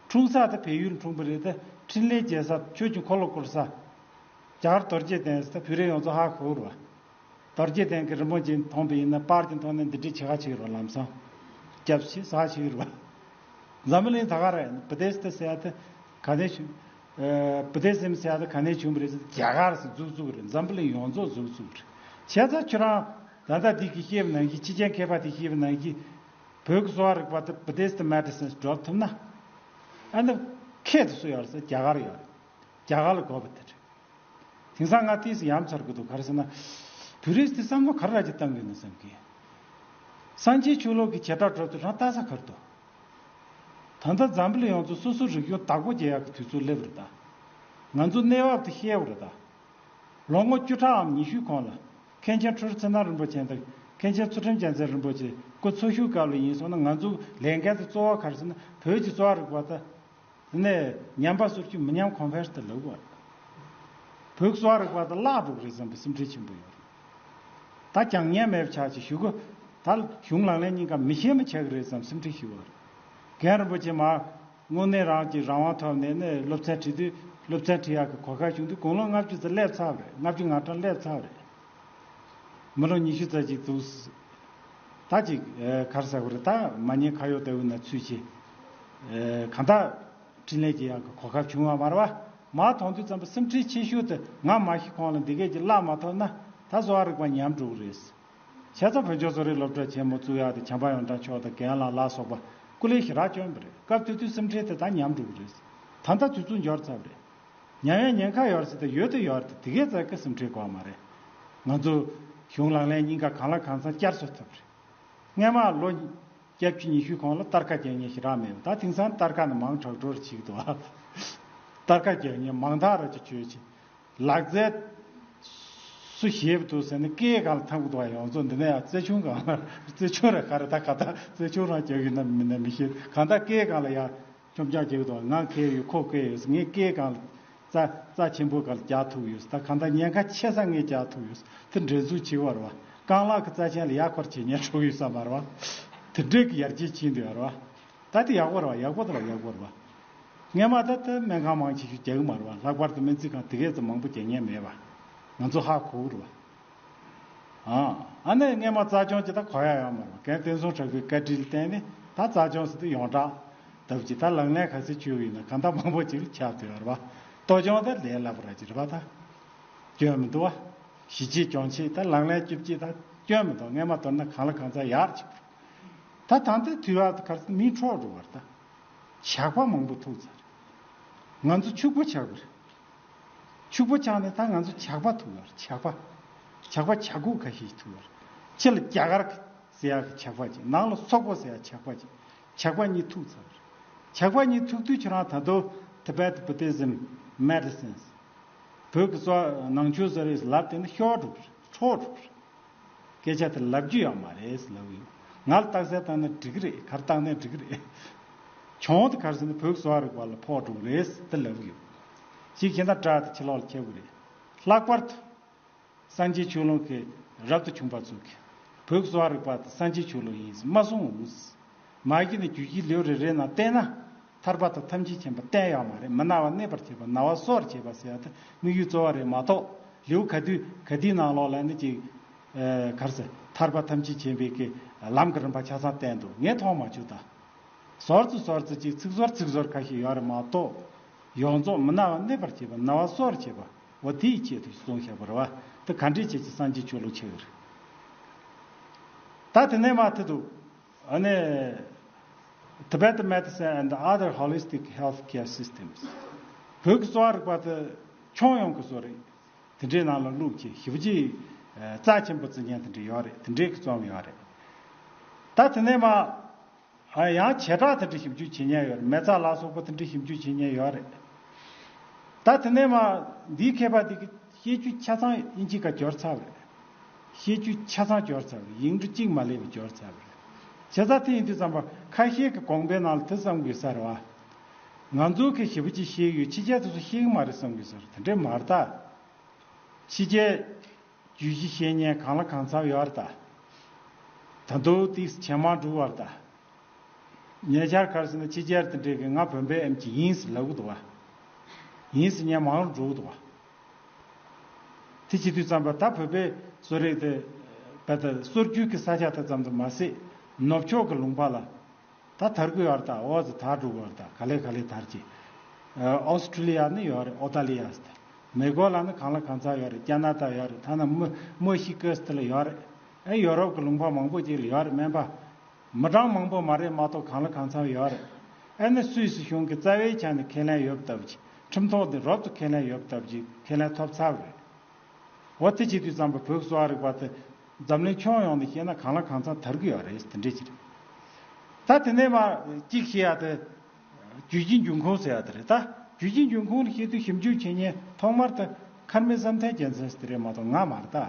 འཁྲུངས་ས་དེ་བལ་ཡུལ་འཁྲུངས་པ་རེད་དེ། འཕྲིན་ལས་རྒྱལ་ས་ཆོས་ཀྱི་འཁོར་ལོ་བསྐོར་ས། རྒྱ་གར་རྡོ་རྗེ་གདན་ཟེར་ད་བོད་རིགས་ཡོངས་རྫོགས་ཧ་གོ་རེད་བ། རྡོ་རྗེ་གདན་གྱི་རིན་པོ་ཆེ་མཐོང་པ་ཡིན་ན་པར་གྱི་ཐོག་ནས་འདི་འདྲའི་བྱེད་ཁ་ཆེ་རུ་ལམ་སང་རྒྱབ་ཤི་ས་ཆེ་རུ་བ། འཛམ་བུ་གླིང་ད་ག་རེད། བུ་དེ་སི་ཏི་ཟེར་ཡ་དེ་ག་ནས་བྱུང་། བུ་དེ་སིམ་ཟེར་ཡ་དེ་ག་ནས་བྱུང་བ་རེད་ཟེར། རྒྱ་གར་སུ་འཛུགས་བཙུགས་རེད། འཛམ་བུ་གླིང་ཡོངས་རྫོགས་འཛུགས་བཙུགས་རེད། བྱས་ཙང་ཁྱོད་རང་ད་ལྟ་འདི་གི་བཤད་པ་ནང་བཞིན་ཕྱི་རྒྱལ་མཁས་པ་དེ་བཤད་པ་ནང་བཞིན་བོད་ཀྱི་གསོ་བ་རིག་པ་དེ་བུ་དེ་སི་ཏི་མེ་ཌི་སིན་སྒྲུབ་ཐུབ་ན། ཨ་ནི་ཁྱད་དུ་སུ་ཡོད་ཟེར། རྒྱ་གར་ཡོད་རེད། རྒྱ་གར་ལ་དགོས་པ་དེ་རེད། དེང་སང་ང་ཏིས་ཡ་མཚར་གི་འདུག་ག་རེ་ཟེར་ན། བོད་རིགས་དེ་བསམ་བློ་ག་རེ་ར་ཅིག་བཏང་གི་ཡོད་ན་བསམ་གི། སངས་རྒྱས་ཆོས་ལུགས་ཀྱི་བྱེ་བྲག་གྲོས་ཚོགས་རང་ལྟ་ས་ག་རེ་འདུག་ད་ལྟ་འཛམ་བུ་གླིང་ཡོངས་རྫོགས་སོ་སོ་རིག་གཞུང་བདག་པོ་རྒྱག་ཡག་གི་དུས་ཚོད་སླེབས་རེད་ད། ང་ཚོ་གནས་བབ་དེ་ཤེས་པ་རེད་ད། ལོ་ངོ་བཅུ་ཕྲག་འམ་ཉི་ཤུའི་གོང་ལ། མཁན་ཆེན་ཁྲོ་རུ་ཚེ་རིང་རིན་པོ་ཆེ་དང་མཁན་ཆེན་ཚུལ་ཁྲིམས་རྒྱལ་མཚན་རིན་པོ་ཆེ་སྐུ་འཚོ་བཞུགས་སྐབས་ལ་ཡིན་སོང་ན། ང་ཚོ་ལས་འགན་དེ་གཙོ་བོ་ག་རེ་ཟེར་ན། བོད་ཀྱི་གསོ་བ་རིག་པ་དང་། དེ་ནས་ཉམས་པ་སོར་ཆུད་མི་ཉམས་གོང་འཕེལ་དུ་ལུག་པ། བོད་གསོ་བ་རིག་པ་དང་བརླག་འགྲོ་གི་རེད་བསམ་པའི་སེམས་ཁྲལ་ཆེན་པོ་ཡོད་རེད། ད་ཀྱང་ཉན་མེད་པ་ཆགས་ཀྱི་ཞུ་གོ། ད་གཞུང་ལག་ལེན་གཉིས་ཀ་མི་ཤེས་མི་ཆགས་ཀྱི་རེད་བསམ་སེམས་ཁྲལ་ཞུ་བ་རེད། རྒན་རིན་པོ་ཆེ་མ་དངོས་གནས་རང་གི་རང་དབང་ཐོབ་ནས་ནས་སློབ་ཚན་ཁྲིད་དུས། སློབ་ཚན་ཁྲིད་ཡག་གི་གོ་སྐབས་བྱུང་དུས་དགུང་ལོ་ལྔ་བཅུ་ཙམ་སླེབས་ཚར་བ་རེད། ལྔ་བཅུ་ང་གྲངས་སླེབས་ཚར་བ་རེད། མི་ལོ་ཉི་ཤུ་ཙམ་ཅིག་འདུག་ད་ཅིག་ཨེ་ག་རེ་ཟེར་དགོས་རེད། ད་མ་ཉེས་ཁ་གཡོག་ལྟ་བུ་ན་ཚུད་ཅིག་ཨེ་གང་ལྟར་འཕྲིན་ལས་ཀྱི་ཡག་གི་གོ་སྐབས་བྱུང་བ་མ་རེད་བ། མ་མཐོང་དུས་ཙམ་པ་སེམས་ཁྲལ་ཆེ་ཤོས་དེ་ང་མ་ཤི་གོང་ལ་འདི་གས་ཀྱི་བརླག་མ་ཐུབ་ན་ད་གསོ་བ་རིག་པ་ཉམས་འགྲོ་གི་རེད། བྱས་ཙང་བོད་ལྗོངས་གསོ་རིག་སློབ་གྲྭ་ཆེན་མོ་བཙུགས་ཡག་དེ་བྱམས་པ་ཡོངས་གྲགས་མཆོག་དང་རྒན་ལགས་ལ་སོགས་པ་སྐུ་ལས་ཞེ་དྲག་བསྐྱོན་པ་རེད། སྐབས་དེ་དུས་སེམས་ཁྲལ་དེ་ད་ཉམས་འགྲོ་གི་རེད། ད་ལྟ་དུས་ཚོད་འབྱོར་ཚར་བ་རེད། ཉམས་ཡག་ཉེན་ཁ་ཡོད་རེད་ཟེར་ཏེ་ཡོད་དེ་ཡོད་རེད། དེ་གས་ཙག་གི་སེམས་ཁྲལ་དགོས་མ་རེད། ང་ཚོ་གཞུང་ལག་ལེན་གཉིས་ཀ་གང་ལ་གང་འཚམ་བསྐྱར་གསོ་ཐུབ་རེད། སྔས་མ་ལོ་བརྒྱད་ཅུ་ཉི་ཤུ་གོང་ལ་སྟར་ཁ་རྒྱག་མཁན་ཞེ་དྲག་མེད་པ། ད་དེང་སང་སྟར་ཁ་ནི་མང་དྲགས་འགྲོ་རེ་བྱེད་ཀྱི་འདུག་ཨ། སྟར་ཁ་རྒྱག་མཁན་མང་དག་ར་ཅིག་བྱོས་ཅིག་ལག་རྩལ་སུ་ཞེད་པ་འདུག་ཟེར་ནས་སྐེའི་སྒང་ལ་འཐམ་གི་འདུག་ཨ། ཡོངས་རྫོགས་འདི་ནས་ཡང་རྩེ་ཆུང་སྒང་ལ། རྩེ་ཆུང་རེད་ག་རེ། ད་ག་ད་རྩེ་ཆུང་རང་རྒྱག་གི་ན་མིན་ན་མི་ཤེས། གང་ལྟར་སྐེའི་སྒང་ལ་ཡར་འཆོམ་རྐྱང་རྒྱག་གི་འདུག་ང་སྐེ་ཡོད། ཁོ་སྐེ་ཡོད། ངས་སྐེའི་སྒང་ལ་རྩ་རྩ་ཆེན་པོའི་སྒང་ལ་རྒྱག་ཐུབ་ཡོད། ད་གང་ལྟར་ཉེན་ཁ་ཆེ་ས་ངས་རྒྱག་ཐུབ་ཡོད། དེ་འདྲ་འཛུགས་བྱེད་པ་རེད་བ། རྐང་ལག་གི་རྩ་ཆེན་ལ་ཡར་འཁོར་བྱེད་ཉན་འགྲོ་གི་ཡོད་ས་མ་རེད་བ། དེ་འདྲའི་གི་ཡར་རྒྱས་ཕྱིན་འདུག་ཡ་རེད་བ། ད་དེ་ཡག་པོ་རེད་བ། ཡག་པོ་དེ་ལ་ཡག་པོ་རེད་བ། སྔས་མ་ད་ལྟ་སྨན་ཁང་མང་ཆེ་ཤོས་རྒྱག་གི་མ་རེད་བ། ལྷག་པར་དུ་སྨན་རྩིས་ཁང་དེ་གས་ཚོ་མང་པོ་རྒྱག་མཁན་མེད་བ། ང་ཚོ་ཧ་གོ་གི་རེད་བ། ཨ་ཨ་ནི་སྔས་མ་རྩ་སྦྱོང་ཅིག་ད་གོ་ཡ་ཡོད་མ་རེད་བ། རྒན་བསྟན་སྲུང་གྲགས་པའི་བཀའ་དྲིན་ལ་བརྟེན་ནས་ད་རྩ་སྦྱོང་ཟེར་དུས་ཡོངས་གྲགས་ལྟ་བུ་ཅིག་ད་ལག་ལེན་ག་ཚོད་བཅུག་ཡིན་ན་གང་ལྟར་མང་པོ་ཅིག་ལ་ཁྱབ་བསྡད་ཡོད་རེད་བ། གཏོ་སྦྱོང་ད་ལས་སླ་པོ་ར་ཅིག་རེད་བ། ད་སྐྱོན་མི་འདུག་བ། ཞི་བྱེད་སྦྱོང་བྱེད་ད་ལག་ལེན་བཅུ་བཅུ་ད་སྐྱོན་མི་འདུག་སྔས་མ་མདོར་ན་གང་ལ་གང་འཚམ་ཡག་ཅིག་ད་ད་ལྟའི་དུས་བབ་དེ་ག་རེ་ཟེར་མི་འཕྲོག་འགྲོ་བ་རེད་ད། ཇག་པ་མང་པོ་ཐུག་ཚར་རེད། ང་ཚོ་ཕྱུག་པོ་ཆགས་པ་རེད། ཕྱུག་པོ་ཆགས་ནས་ད་ང་ཚོ་ཇག་པ་ཐུག་ཡོད་རེད། ཇག་པ། ཇག་པ་ཇག་ཁུག་ཁ་ཤས་ཤིག་ཐུག་ཡོད་རེད། ཕྱི་ལ་རྒྱ་གར་ཟེར་ཡག་གི་ཇག་པ་ཅིག་ནང་ལ་སོག་པོ་ཟེར་ཡག་ཇག་པ་ཅིག་ཇག་པ་གཉིས་ཐུག་ཚར་བ་རེད། ཇག་པ་གཉིས་ཐུག་དུས་ཁྱེད་རང་ད་དུང་Tibet Buddhism Medicines བོད་ཀྱི་གསོ་བ་ནང་ཆོས་ཟེར་རེད་ལབ་དེ་ནི་ཤོར་འགྲོ་གི་རེད། འཕྲོག་འགྲོ་གི་རེད། སྐད་ཆ་དེ་ལབ་རྒྱུ་ཡང་མ་རེད་ལབ་ཡོད། ང་ལ་རྟགས་གསལ་བཏང་ན་འགྲིག་གི་རེད། ག་རེ་བཏང་ན་འགྲིག་གི་རེད། གྱོང་དེ་ག་རེ་ཟེར་ན་བོད་གསོ་བ་རིག་པ་ལ་ཕོག་འགྲོ་གི་རེད་དེ་ལབ་ཡོད། ཅིག་བྱས་ན་དགྲ་དེ་ཕྱི་ལོགས་ལ་ཁྱབ་གི་རེད། ལྷག་པར་དུ་སངས་རྒྱས་ཆོས་ལུགས་ཀྱི་རབ་ཏུ་བྱུང་བ་ཚོ་གིས་བོད་གསོ་བ་རིག་པ་དེ་སངས་རྒྱས་ཆོས་ལུགས་ཡིན་ཟེར་མ་གསུང་། མ་གཞི་ནས་རྒྱུད་བཞི་ལེའུ་རེ་རེ་ནང་བལྟས་ན། ཐར་པ་དང་ཐམས་ཅད་མཁྱེན་པ་བསྟན་ཡོད་མ་རེད། མི་ན་བ་གནས་པར་བྱེད་པ། ན་བ་གསོ་བར་བྱེད་པ་ཟེར་ཡ་དེ་དམིགས་ཡུལ་གཙོ་བོ་རེད་མ་གཏོགས། ལེའུ་ག་དུས་ག་དུས་ནང་ལོགས་ལ་ནི་ཅིག་ཨེ་ག་རེ་ཟེར། ཐར་པ་ཐམས་ཅད་མཁྱེན་པའི་གི་ལམ་གྱི་རིམ་པ་ཆ་ཚང་བསྟན་འདུག་ངས་མཐོང་མ་བྱུང་ད། ཟུར་ཙམ་ཟུར་ཙམ་ཅིག་ཚིག་ཟུར་ཚིག་ཟུར་ཁ་ཤས་ཡོད་རེད་མ་གཏོགས། ཡོངས་རྫོགས་མི་ན་བ་གནས་པར་བྱེད་པ། ན་བ་གསོ་བར་བྱེད་པ། འོ་དེའི་ཆེད་དུ་གསུངས་བཞག་པ་རེད་བ། དེ་ག་འདྲས་བྱས་ཀྱི་སངས་རྒྱས་ཆོས་ལུགས་ཆགས་ཀྱི་རེད། ད་དེ་ནས་མར་ཐུག་འདུག་ཨ་ནི། Tibetan medicine and other holistic health care systems. བོད་ཀྱི་གསོ་བ་རིག་པ་དེ་ཁྱོན་ཡོངས་ཀྱི་གསོ་རིག་དེ་འདྲའི་ནང་ལ་བླུགས་བྱས་ཞེ་པོ་ཅིག་རྩ་ཆེན་པོ་བརྩི་མཁན་དེ་འདྲ་ཡོད་རེད། དེ་འདྲའི་གི་རྩོམ་ཡོད་རེད། ད་དེ་ནས་མར། ཨ་ཡང་བྱེ་བྲག་དེ་འདྲ་ཞིབ་འཇུག་བྱེད་མཁན་ཡོད་རེད། མེ་བཙའ་ལ་སོགས་པ་དེ་འདྲ་ཞིབ་འཇུག་བྱེད་མཁན་ཡོད་རེད། ད་དེ་ནས་མར་འདིའི་མཁས་པ་འདི་གི་བཤད་རྒྱུ་ཆ་ཚང་དབྱིན་ཇིའི་སྐད་སྦྱོར་ཚར་བ་རེད། བཤད་རྒྱུ་ཆ་ཚང་སྦྱོར་ཚར་བ་རེད། ཡིག་འབྲུ་གཅིག་མ་སླེབས་པ་སྦྱོར་ཚར་བ་རེད། བྱས་ཙང་དེ་ཡིན་དུས་ཙམ་པ་ཁ་ཤས་ཀྱི་དགོངས་པའི་ནང་ལ་དེ་བསམ་དགོས་ས་རེད་བ། ང་ཚོ་གི་ཞེ་པོ་ཅིག་ཤེས་ཡོད། ཕྱི་རྒྱལ་དེ་ཚོ་ཤེས་ཀྱི་མ་རེད་བསམ་དགོས་ས་རེད། དེ་འདྲས་མ་རེད་ད། ཕྱི་རྒྱལ་རྒྱུད་བཞི་ཤེས་མཁན་གང་ལ་གང་འཚམ་ཡོད་རེད་ད། ད་དུང་ཏིག་ཇེ་མང་འགྲོ་བ་རེད་ད། ཉེ་ཆར་ག་རེ་ཟེར་ན་ཕྱི་རྒྱལ་དེ་འདྲས་ཀྱི་ང་བོད་པའི་ཨེམ་ཆི་ཡིན་ཟེར་ལབ་གི་འདུག་བ། ཡིན་ཟེར་མཁན་མང་རུ་འགྲོ་གི་འདུག་བ། དེ་བྱེད་དུས་ཙམ་པ་ད་བོད་པའི་གསོ་རིག་དེ་བལ་ད་སོར་རྒྱུས་ཀྱི་ས་ཆ་དེ་ཙམ་དུ་མ་ཟད་ནུབ་ཕྱོགས་ཀྱི་ལུང་པ་ལ། ད་དར་གི་ཡོད་རེད། ད་ཨོ་ཙི་དར་འགྲོ་གི་ཡོད་རེད། ད་ག་ལེ་ག་ལེ་དར་གྱི། ཨོ་སི་ཁྲུ་ལི་ཡ་ནི་ཡོད་རེད། ཨོ་ཏ་ལི་ཡ་ཟེར། མེ་གོ་ལ་ནི་གང་ལ་གང་འཚམ་ཡོད་རེད། ཀ་ན་ཏ་ཡོད་རེད། ཐ་ན་མི་མི་ཤི་ཀི་སི་ཐི་ལ་ཡོད་རེད། ཨེ་ཡོ་རོབ་ཀྱི་ལུང་པ་མང་པོ་ཅིག་ལ་ཡོད་རེད། སྨན་པ་མི་གྲངས་མང་པོ་མ་རེད་མ་གཏོགས་གང་ལ་གང་འཚམ་ཡོད་རེད། ཨེ་ནི་སུད་སི་གཞུང་གི་རྩ་བའི་ཆ་ནས་ཁས་ལེན་ཡོད་པ་ལྟ་བུ་ཅིག་ཁྲིམས་ཐོག་ནས་རོབ་ཏུ་ཁས་ལེན་ཡོད་པ་ལྟ་བུ་ཅིག་ཁས་ལེན་ཐོབ་ཚར་བ་རེད། འོ་དེ་བྱེད་དུས་ཙམ་པ་བོད་ཀྱི་གསོ་བ་རིག་པ་དེ་འཛམ་གླིང་ཁྱོན་ཡོངས་ནས་བཤད་ན་གང་ལ་གང་འཚམ་དར་གྱི་ཡོད་རེད། དེ་འདྲས་ཅིག་རེད། ད་དེ་ནས་མར་གཅིག་བཤད་ཡ་དེ་རྒྱུ་རྐྱེན་འབྱུང་ཁུངས་ཟེར་ཡ་དེ་རེད། ད་རྒྱུ་རྐྱེན་འབྱུང་ཁུངས་ལ་བཤད་དུས་ཞིབ་འཇུག་བྱེད་མཁན་ཐོག་མར་དེ་མཁར་རྨེའུ་བསམ་གཏན་རྒྱལ་མཚན་ཟེར་དེ་རེད་མ་གཏོགས་ང་མ་རེད་ད།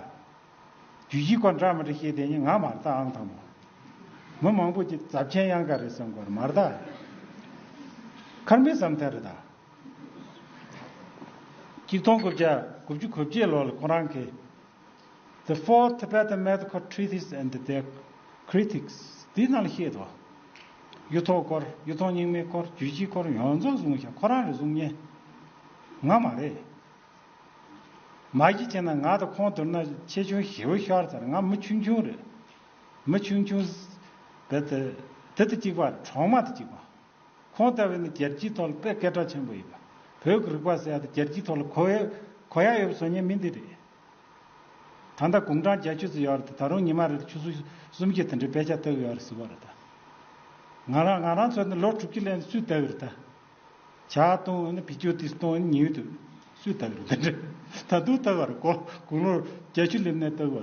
རྒྱུ་རྐྱེན་སྐོར་འདྲ་མི་འདྲ་བཤད་བསྡད་མཁན་ང་མ་རེད་ད། ཨང་དང་པོ། མི་མང་པོ་ཅིག་ཛབ་ཆེན་གཡང་དཀར་རེད་བསམ་གི་ཡོད་རེད། མ་རེད་ད། མཁར་རྨེའུ་བསམ་གཏན་རེད་ད། གཅིག་སྟོང་དགུ་བརྒྱ་དགུ་བཅུ་གོ་བརྒྱད་ལོ་ལ་ཁོ་རང་གིས་The Four Tibetan Medical Treatises and Their Critics དེའི་ནང་ལ་བཤད་འདུག་གཡུ་ཐོག་སྐོར། གཡུ་ཐོག་རྙིང་མའི་སྐོར། རྒྱུད་བཞིའི་སྐོར་ཡོངས་རྫོགས་བཟུང་བཞག་ཁོ་རང་རེད་བཟུང་མཁན། ང་མ་རེད། མ་གཞི་བྱས་ན་ང་དང་ཁོང་བསྡུར་ན་ཆེ་ཆུང་ཞེ་པོ་ཤོར་ཚར། ང་མི་ཆུང་ཆུང་རེད། མི་ཆུང་ཆུང་དེ་དེ་དེ་དང་གཅིག་པ་རེད། གྲོག་མ་དང་གཅིག་པ། ཁོང་ལྟ་བུ་ནི་རྒྱལ་སྤྱིའི་ཐོག་ལ་དཔེ་སྐད་གྲགས་ཆེན་པོ་ཡིན་པ། བོད་ཀྱི་རིག་པ་ཟེར་ཡ་དེ་རྒྱལ་སྤྱིའི་ཐོག་ལ་གོ་ཡ་གོ་ཡ་ཡོད་པ་བཟོ་མཁན་མི་འདི་རེད། ད་ལྟ་དགུང་གྲངས་བརྒྱད་ཅུ་ཙམ་ཡོད་རེད་དེ། ད་རུང་ཉི་མ་རེར་ཆུ་ཚོད་སུམ་བརྒྱ་དེ་འདྲའི་དཔེ་ཆ་ལྟ་གི་ཡོད་རེད་ཟེར་བ་རེད་ད། ང་རང་ང་རང་ཚོ་ནི་ལོ་དྲུག་ཅུ་ལོན་སུས་ལྟ་གི་རེད་ད། ཇ་བཏུང་ནི་བི་ཅོ་ཏི་བཏུང་ནི་ཉིན་དུ་སུས་ལྟ་གི་རེད་ད། ད་དུང་ལྟ་གི་རེད། གོ་དགུང་ལོ་བརྒྱད་ཅུ་སླེབས་ནས་ལྟ་གི་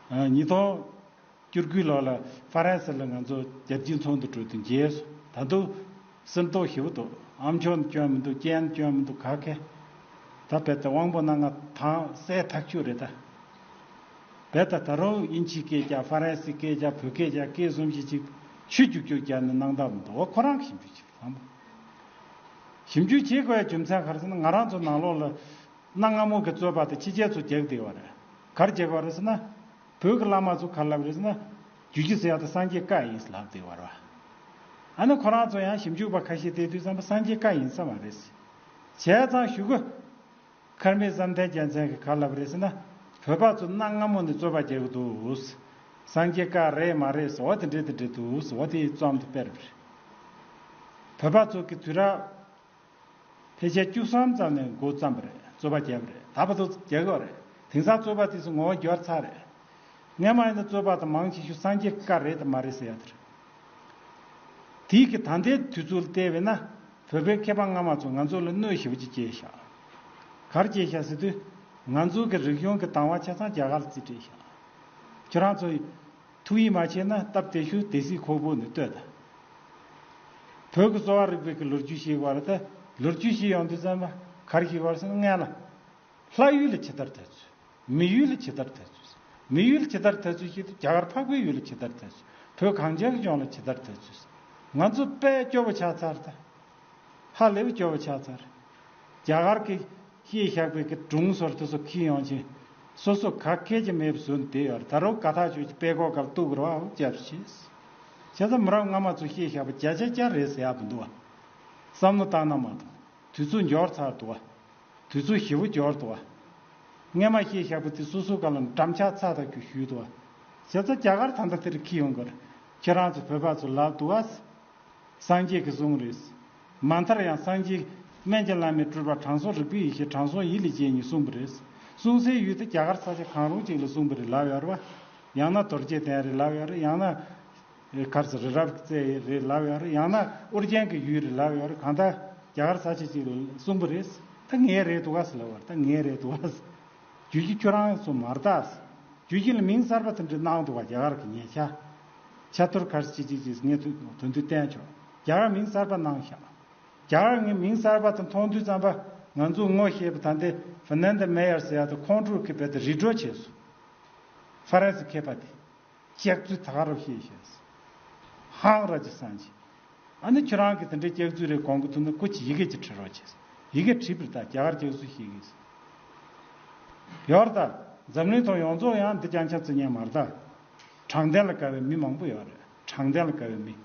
རེད། ཉིས་སྟོང་བཅུ་དགུ་ལོ་ལ་ཧྥ་རན་སི་ལ་ང་ཚོ་རྒྱལ་སྤྱིའི་ཚོགས་འདུ་གྲོལ་དུས་མཇལ་སོང་། ད་དུང་སེམས་རྟོགས་ཞེ་པོ་འདུག་ཨ་མཆོག་ནི་སྐྱོན་མི་འདུག་རྐྱེན་སྐྱོན་མི་འདུག་ག་གེ། ད་བལ་ད་དབང་པོ་སྣ་ལྔ་དྭངས་གསལ་ཐག་ཆོད་རེད་ད། བལ་ད་ད་རུང་དབྱིན་ཇིའི་སྐད་རྒྱག་ཧྥ་རན་སིའི་སྐད་རྒྱག་བོད་སྐད་རྒྱག་སྐད་གསུམ་བཞི་ཅིག་ཆུ་རྒྱུག་རྒྱུག་རྒྱག་ནས་སྣང་དག་མི་འདུག་འོ་ཁོ་རང་གི་ཞིབ་འཇུག་བྱེད་ལམ། ཞིབ་འཇུག་བྱེད་དགོས་ཡ་རྒྱུ་མཚན་ག་རེ་ཟེར་ན། ང་རང་ཚོ་ནང་ལོགས་ལ་གནའ་སྔ་མོ་གི་རྩོད་པ་དེ་ཕྱི་རྒྱལ་ཚོ་རྒྱག་བསྡད་ཡོད་རེད། ག་རེ་རྒྱག་གི་ཡོད་རེད་ཟེར་ན། བོད་ཀྱི་བླ་མ་ཚོ་ག་རེ་ལབ་རེད་ཟེར་ན། རྒྱུད་སྤྱི་ཟེར་ཡ་དེ་སངས་རྒྱས་བཀའ་ཡིན་ཟེར་ལབ་བསྡད་ཡོད་རེད་བ། ཨ་ནི་ཁོ་རང་ཚོ་ཡང་ཞིབ་འཇུག་པ་ཁ་ཤས་བལྟས་དུས་ཙམ་པ་སངས་རྒྱས་བཀའ་ཡིན་ས་མ་རེད་ཟེར། བྱས་ཙང་གཞུག་གུ་མཁར་རྨེའུ་བསམ་གཏན་རྒྱལ་མཚན་གྱིས་ག་རེ་ལབ་རེད་ཟེར་ན། བོད་པ་ཚོ་གནའ་སྔ་མོ་ནས་རྩོད་པ་རྒྱག་གི་འདུག་སངས་རྒྱས་བཀའ་རེད་མ་རེད་ཟེར་བ་དེ་འདྲས་དེ་འདྲས་འདུག་ཟེར་བ་དེ་རྩོམ་དེ་སྤེལ་བ་རེད། བོད་པ་ཚོ་གི་དུས་རབས་ཕལ་ཆེར་བཅུ་གསུམ་ཙམ་ནས་འགོ་བརྩམས་པ་རེད། རྩོད་པ་བརྒྱབ་པ་རེད། ད་བར་དུ་རྒྱག་གི་ཡོད་རེད། དེང་སང་རྩོད་པ་དེ་ཚོ་ངོ་བོ་འགྱུར་ཚར་རེད། སྔན་མ་ཡིན་ན་རྩོད་པ་དང་མང་ཆེ་ཤོས་སངས་རྒྱས་བཀའ་རེད་དམ་མ་རེད་ཟེར་ཡ་དེ་རེད། དེའི་གི་ད་ལྟའི་དུས་ཚོད་ལ་བལྟས་པས་ན། བོད་པའི་མཁས་པ་སྔ་མ་ཚོ་ང་ཚོ་ལ་གནོད་ཞེ་པོ་ཅིག་སྐྱེལ་ཤག་ག་རེ་སྐྱེལ་ཤག་ཟེར་དུས། ང་ཚོ་གི་རིག་གཞུང་གི་དང་བ་ཆ་ཚང་རྒྱ་གར་ལ་རྩིས་སྤྲད་ཤག་ཁྱོད་རང་ཚོ་ཐུགས་ཡིད་མ་ཆེས་ན་སྟབས་བདེ་ཤོས་སྡེ་སྲིད་ཁོག་པོ་ནས་ལྟོས་དང་། བོད་ཀྱི་གསོ་བ་རིག་པའི་གི་ལོ་རྒྱུས་ཤེས་དགོས་རེད་དེ། ལོ་རྒྱུས་ཤེས་ཡོང་དུས་ཙམ་པ་ག་རེ་ཤེས་དགོས་རེད་ཟེར་ན། སྔན་ལ་ལྷ་ཡུལ་ལ་ཇི་ལྟར་དར་ཚུལ། མི་ཡུལ་ལ་ཇི་ལྟར་དར་ཚུལ། མི་ཡུལ་ལ་ཇི་ལྟར་དར་ཚུལ་ཤེས་དུས་རྒྱ་གར་འཕགས་པའི་ཡུལ་ལ་ཇི་ལྟར་དར་ཚུལ། བོད་གངས་ཅན་གྱི་ལྗོངས་ལ་ཇི་ལྟར་དར་ཚུལ། ང་ཚོ་དཔེ་སྐྱོ་བོ་ཆགས་ཚར་ད། ཧ་ལས་པའི་སྐྱོ་བོ་ཆགས་ཚར། རྒྱ་གར་གྱིས་བཤད་བཞག་པའི་གི་སྒྲུང་ཟུར་དེ་ཚོ་ཁྱེར་ཡོང་ཕྱིན། སོ་སོ་ག་གེ་ཅིག་མེད་པ་བཟོས་ནས་བསྡད་ཡོད་རེད། ད་རུང་དགའ་ཐག་ཆོད་ཀྱི་དཔེ་ཁོག་སྒང་གཏུག་རོགས་ཨོ་རྒྱབ་ཤིག་བྱས་ཙང་མི་རབས་སྔ་མ་ཚོས་བཤད་བཞག་པ་བརྒྱ་ཆ་བརྒྱ་རེད་ཟེར་ཡག་མི་འདུག་བ། བསམ་བློ་བཏང་ན་མ་གཏོགས། དུས་ཚོད་འབྱོར་ཚར་འདུག་བ། དུས་ཚོད་ཞེ་པོ་འབྱོར་འདུག་བ། སྔན་མ་བཤད་བཞག་པ་དེ་སོ་སོ་སྒང་ལ་འགྲམ་ལྕག་ཚ་ཐག་ཆོད་བཞུས་འདུག་བ། བྱས་ཙང་རྒྱ་གར་ད་ལྟ་དེར་ཁྱེར་ཡོང་དགོས་རེད། ཁྱེད་རང་ཚོ་བོད་པ་ཚོ་ལབ་འདུག་བ། སངས་རྒྱས་ཀྱིས་གསུངས་རེད། མ་མཐར་ཡང་སངས་རྒྱས་སྨན་གྱི་བླ་མའི་སྤྲུལ་པ་དྲང་སྲོང་རིག་པའི་ཡེ་ཤེས་དྲང་སྲོང་ཡིད་ལ་བྱེད་ཉིད་གསུངས་པ་རེད། གསུངས་སའི་ཡུལ་དེ་རྒྱ་གར་ས་ཆ་གང་རུང་ཅིག་ལ་གསུངས་པ་རེད་ལབ་ཡོད་རེད་བ། ཡང་ན་རྡོ་རྗེ་གདན་རེད་ལབ་ཡོད་རེད། ཡང་ན་གར་ས་རི་རབ་ཀྱི་རྩེ་རེད་ལབ་ཡོད་རེད། ཡང་ན་ཨོ་རྒྱན་གྱི་ཡུལ་རེད་ལབ་ཡོད་རེད། གང་ལྟར་རྒྱ་གར་ས་ཆ་ཅིག་ལ་གསུངས་པ་རེད། ད་ངའི་རེད་འདུག་ག་ཟེར་ལབ་པ་རེད། ད་ངའི་རེད་འདུག་ག་ཟེར། རྒྱུ་རྐྱེན་ཁྱོད་རང་ཚོ་མ་རེད་ད་ཟེར། རྒྱུ་རྐྱེན་ལ་མིང་གསར་པ་དེ་འདྲ་གནང་འདུག་ག་རྒྱ་གར་གྱི་ཉེ་ཆར། ཆ་ཐོར་གར་སི་ཅི་ཅི་ཅི་ངས་དོན་དུ་བསྟན་ཆོག་རྒྱ་གར་མིང་གསར་པ་གནང་ཤག་རྒྱ་གར་ངས་མིང་གསར་པ་དེ་མཐོང་དུས་ཙམ་པ་ང་ཚོ་ངོ་ཤེས་པ་ད་ལྟའི་ཧྥ་ནན་ད་མེ་ཡར་ཟེར་ཡ་དེ་ཁོང་ཁྲོ་གིས་རྦད་དེ་རི་བྲོ་བྱས་སོང་། ཧྥ་རན་སི་མཁས་པ་དེ། སྐྱག་རྫུན་ད་ག་རུ་བཤད་ཤག་ཧང་ར་ཅིག་སངས་ཅིག་ཨ་ནི་ཁྱོད་རང་གིས་དེ་འདྲའི་སྐྱག་རྫུན་རེད་དགོངས་ཀྱི་འདུག་ན་སྐུ་མཁྱེན་ཡི་གེ་ཅིག་བྲི་རོགས་བྱས། ཡི་གེ་བྲིས་པ་རེད་ད། རྒྱ་གར་སྐྱག་རྫུན་བཤད་ཀྱི་ཡོད་རེད་ད། འཛམ་གླིང་ཐོག་ཡོངས་རྫོགས་ཡང་འདི་རྐྱང་རྐྱང་རྩི་མཁན་མ་རེད་ད། དྲང་བདེན་ལ་དགའ་བའི་མི་མང་པོ་ཡོད་རེད། དྲང་བདེན་ལ་དགའ་བའི་མི།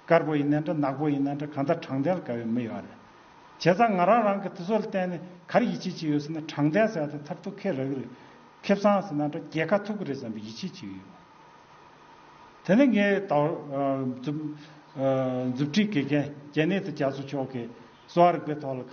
དཀར་པོ་ཡིན་ན་འདྲ་ནག་པོ་ཡིན་ན་འདྲ་གང་ལྟར་དྲང་བདེན་ལ་དགའ་བའི་མི་ཡོད་རེད། བྱས་ཙང་ང་རང་རང་གི་དེ་ཚོ་ལ་བརྟེན་ནས་ག་རེ་ཡིད་ཆེས་བྱེད་ཡོད་ཟེར་ན། དྲང་བདེན་ཟེར་ཡ་དེ་མཐར་ཐུག་ཁེ་རག་གི་རེད། ཁེ་བཟང་ཟེར་ན་འདྲ་རྒྱལ་ཁ་ཐོབ་ཀྱི་རེད་བསམ་པའི་ཡིད་ཆེས་བྱེད་ཀྱི་ཡོད། དེ་ནས་ངས་ད་ཨ་མཛུབ་ཨ་མཛུབ་ཁྲིད་དགེ་རྒན་རྒྱལ་གནས་དར་རྒྱས་མཚོ་མཆོག་གིས་གསོ་བ་རིག་པའི་ཐོག་ལ་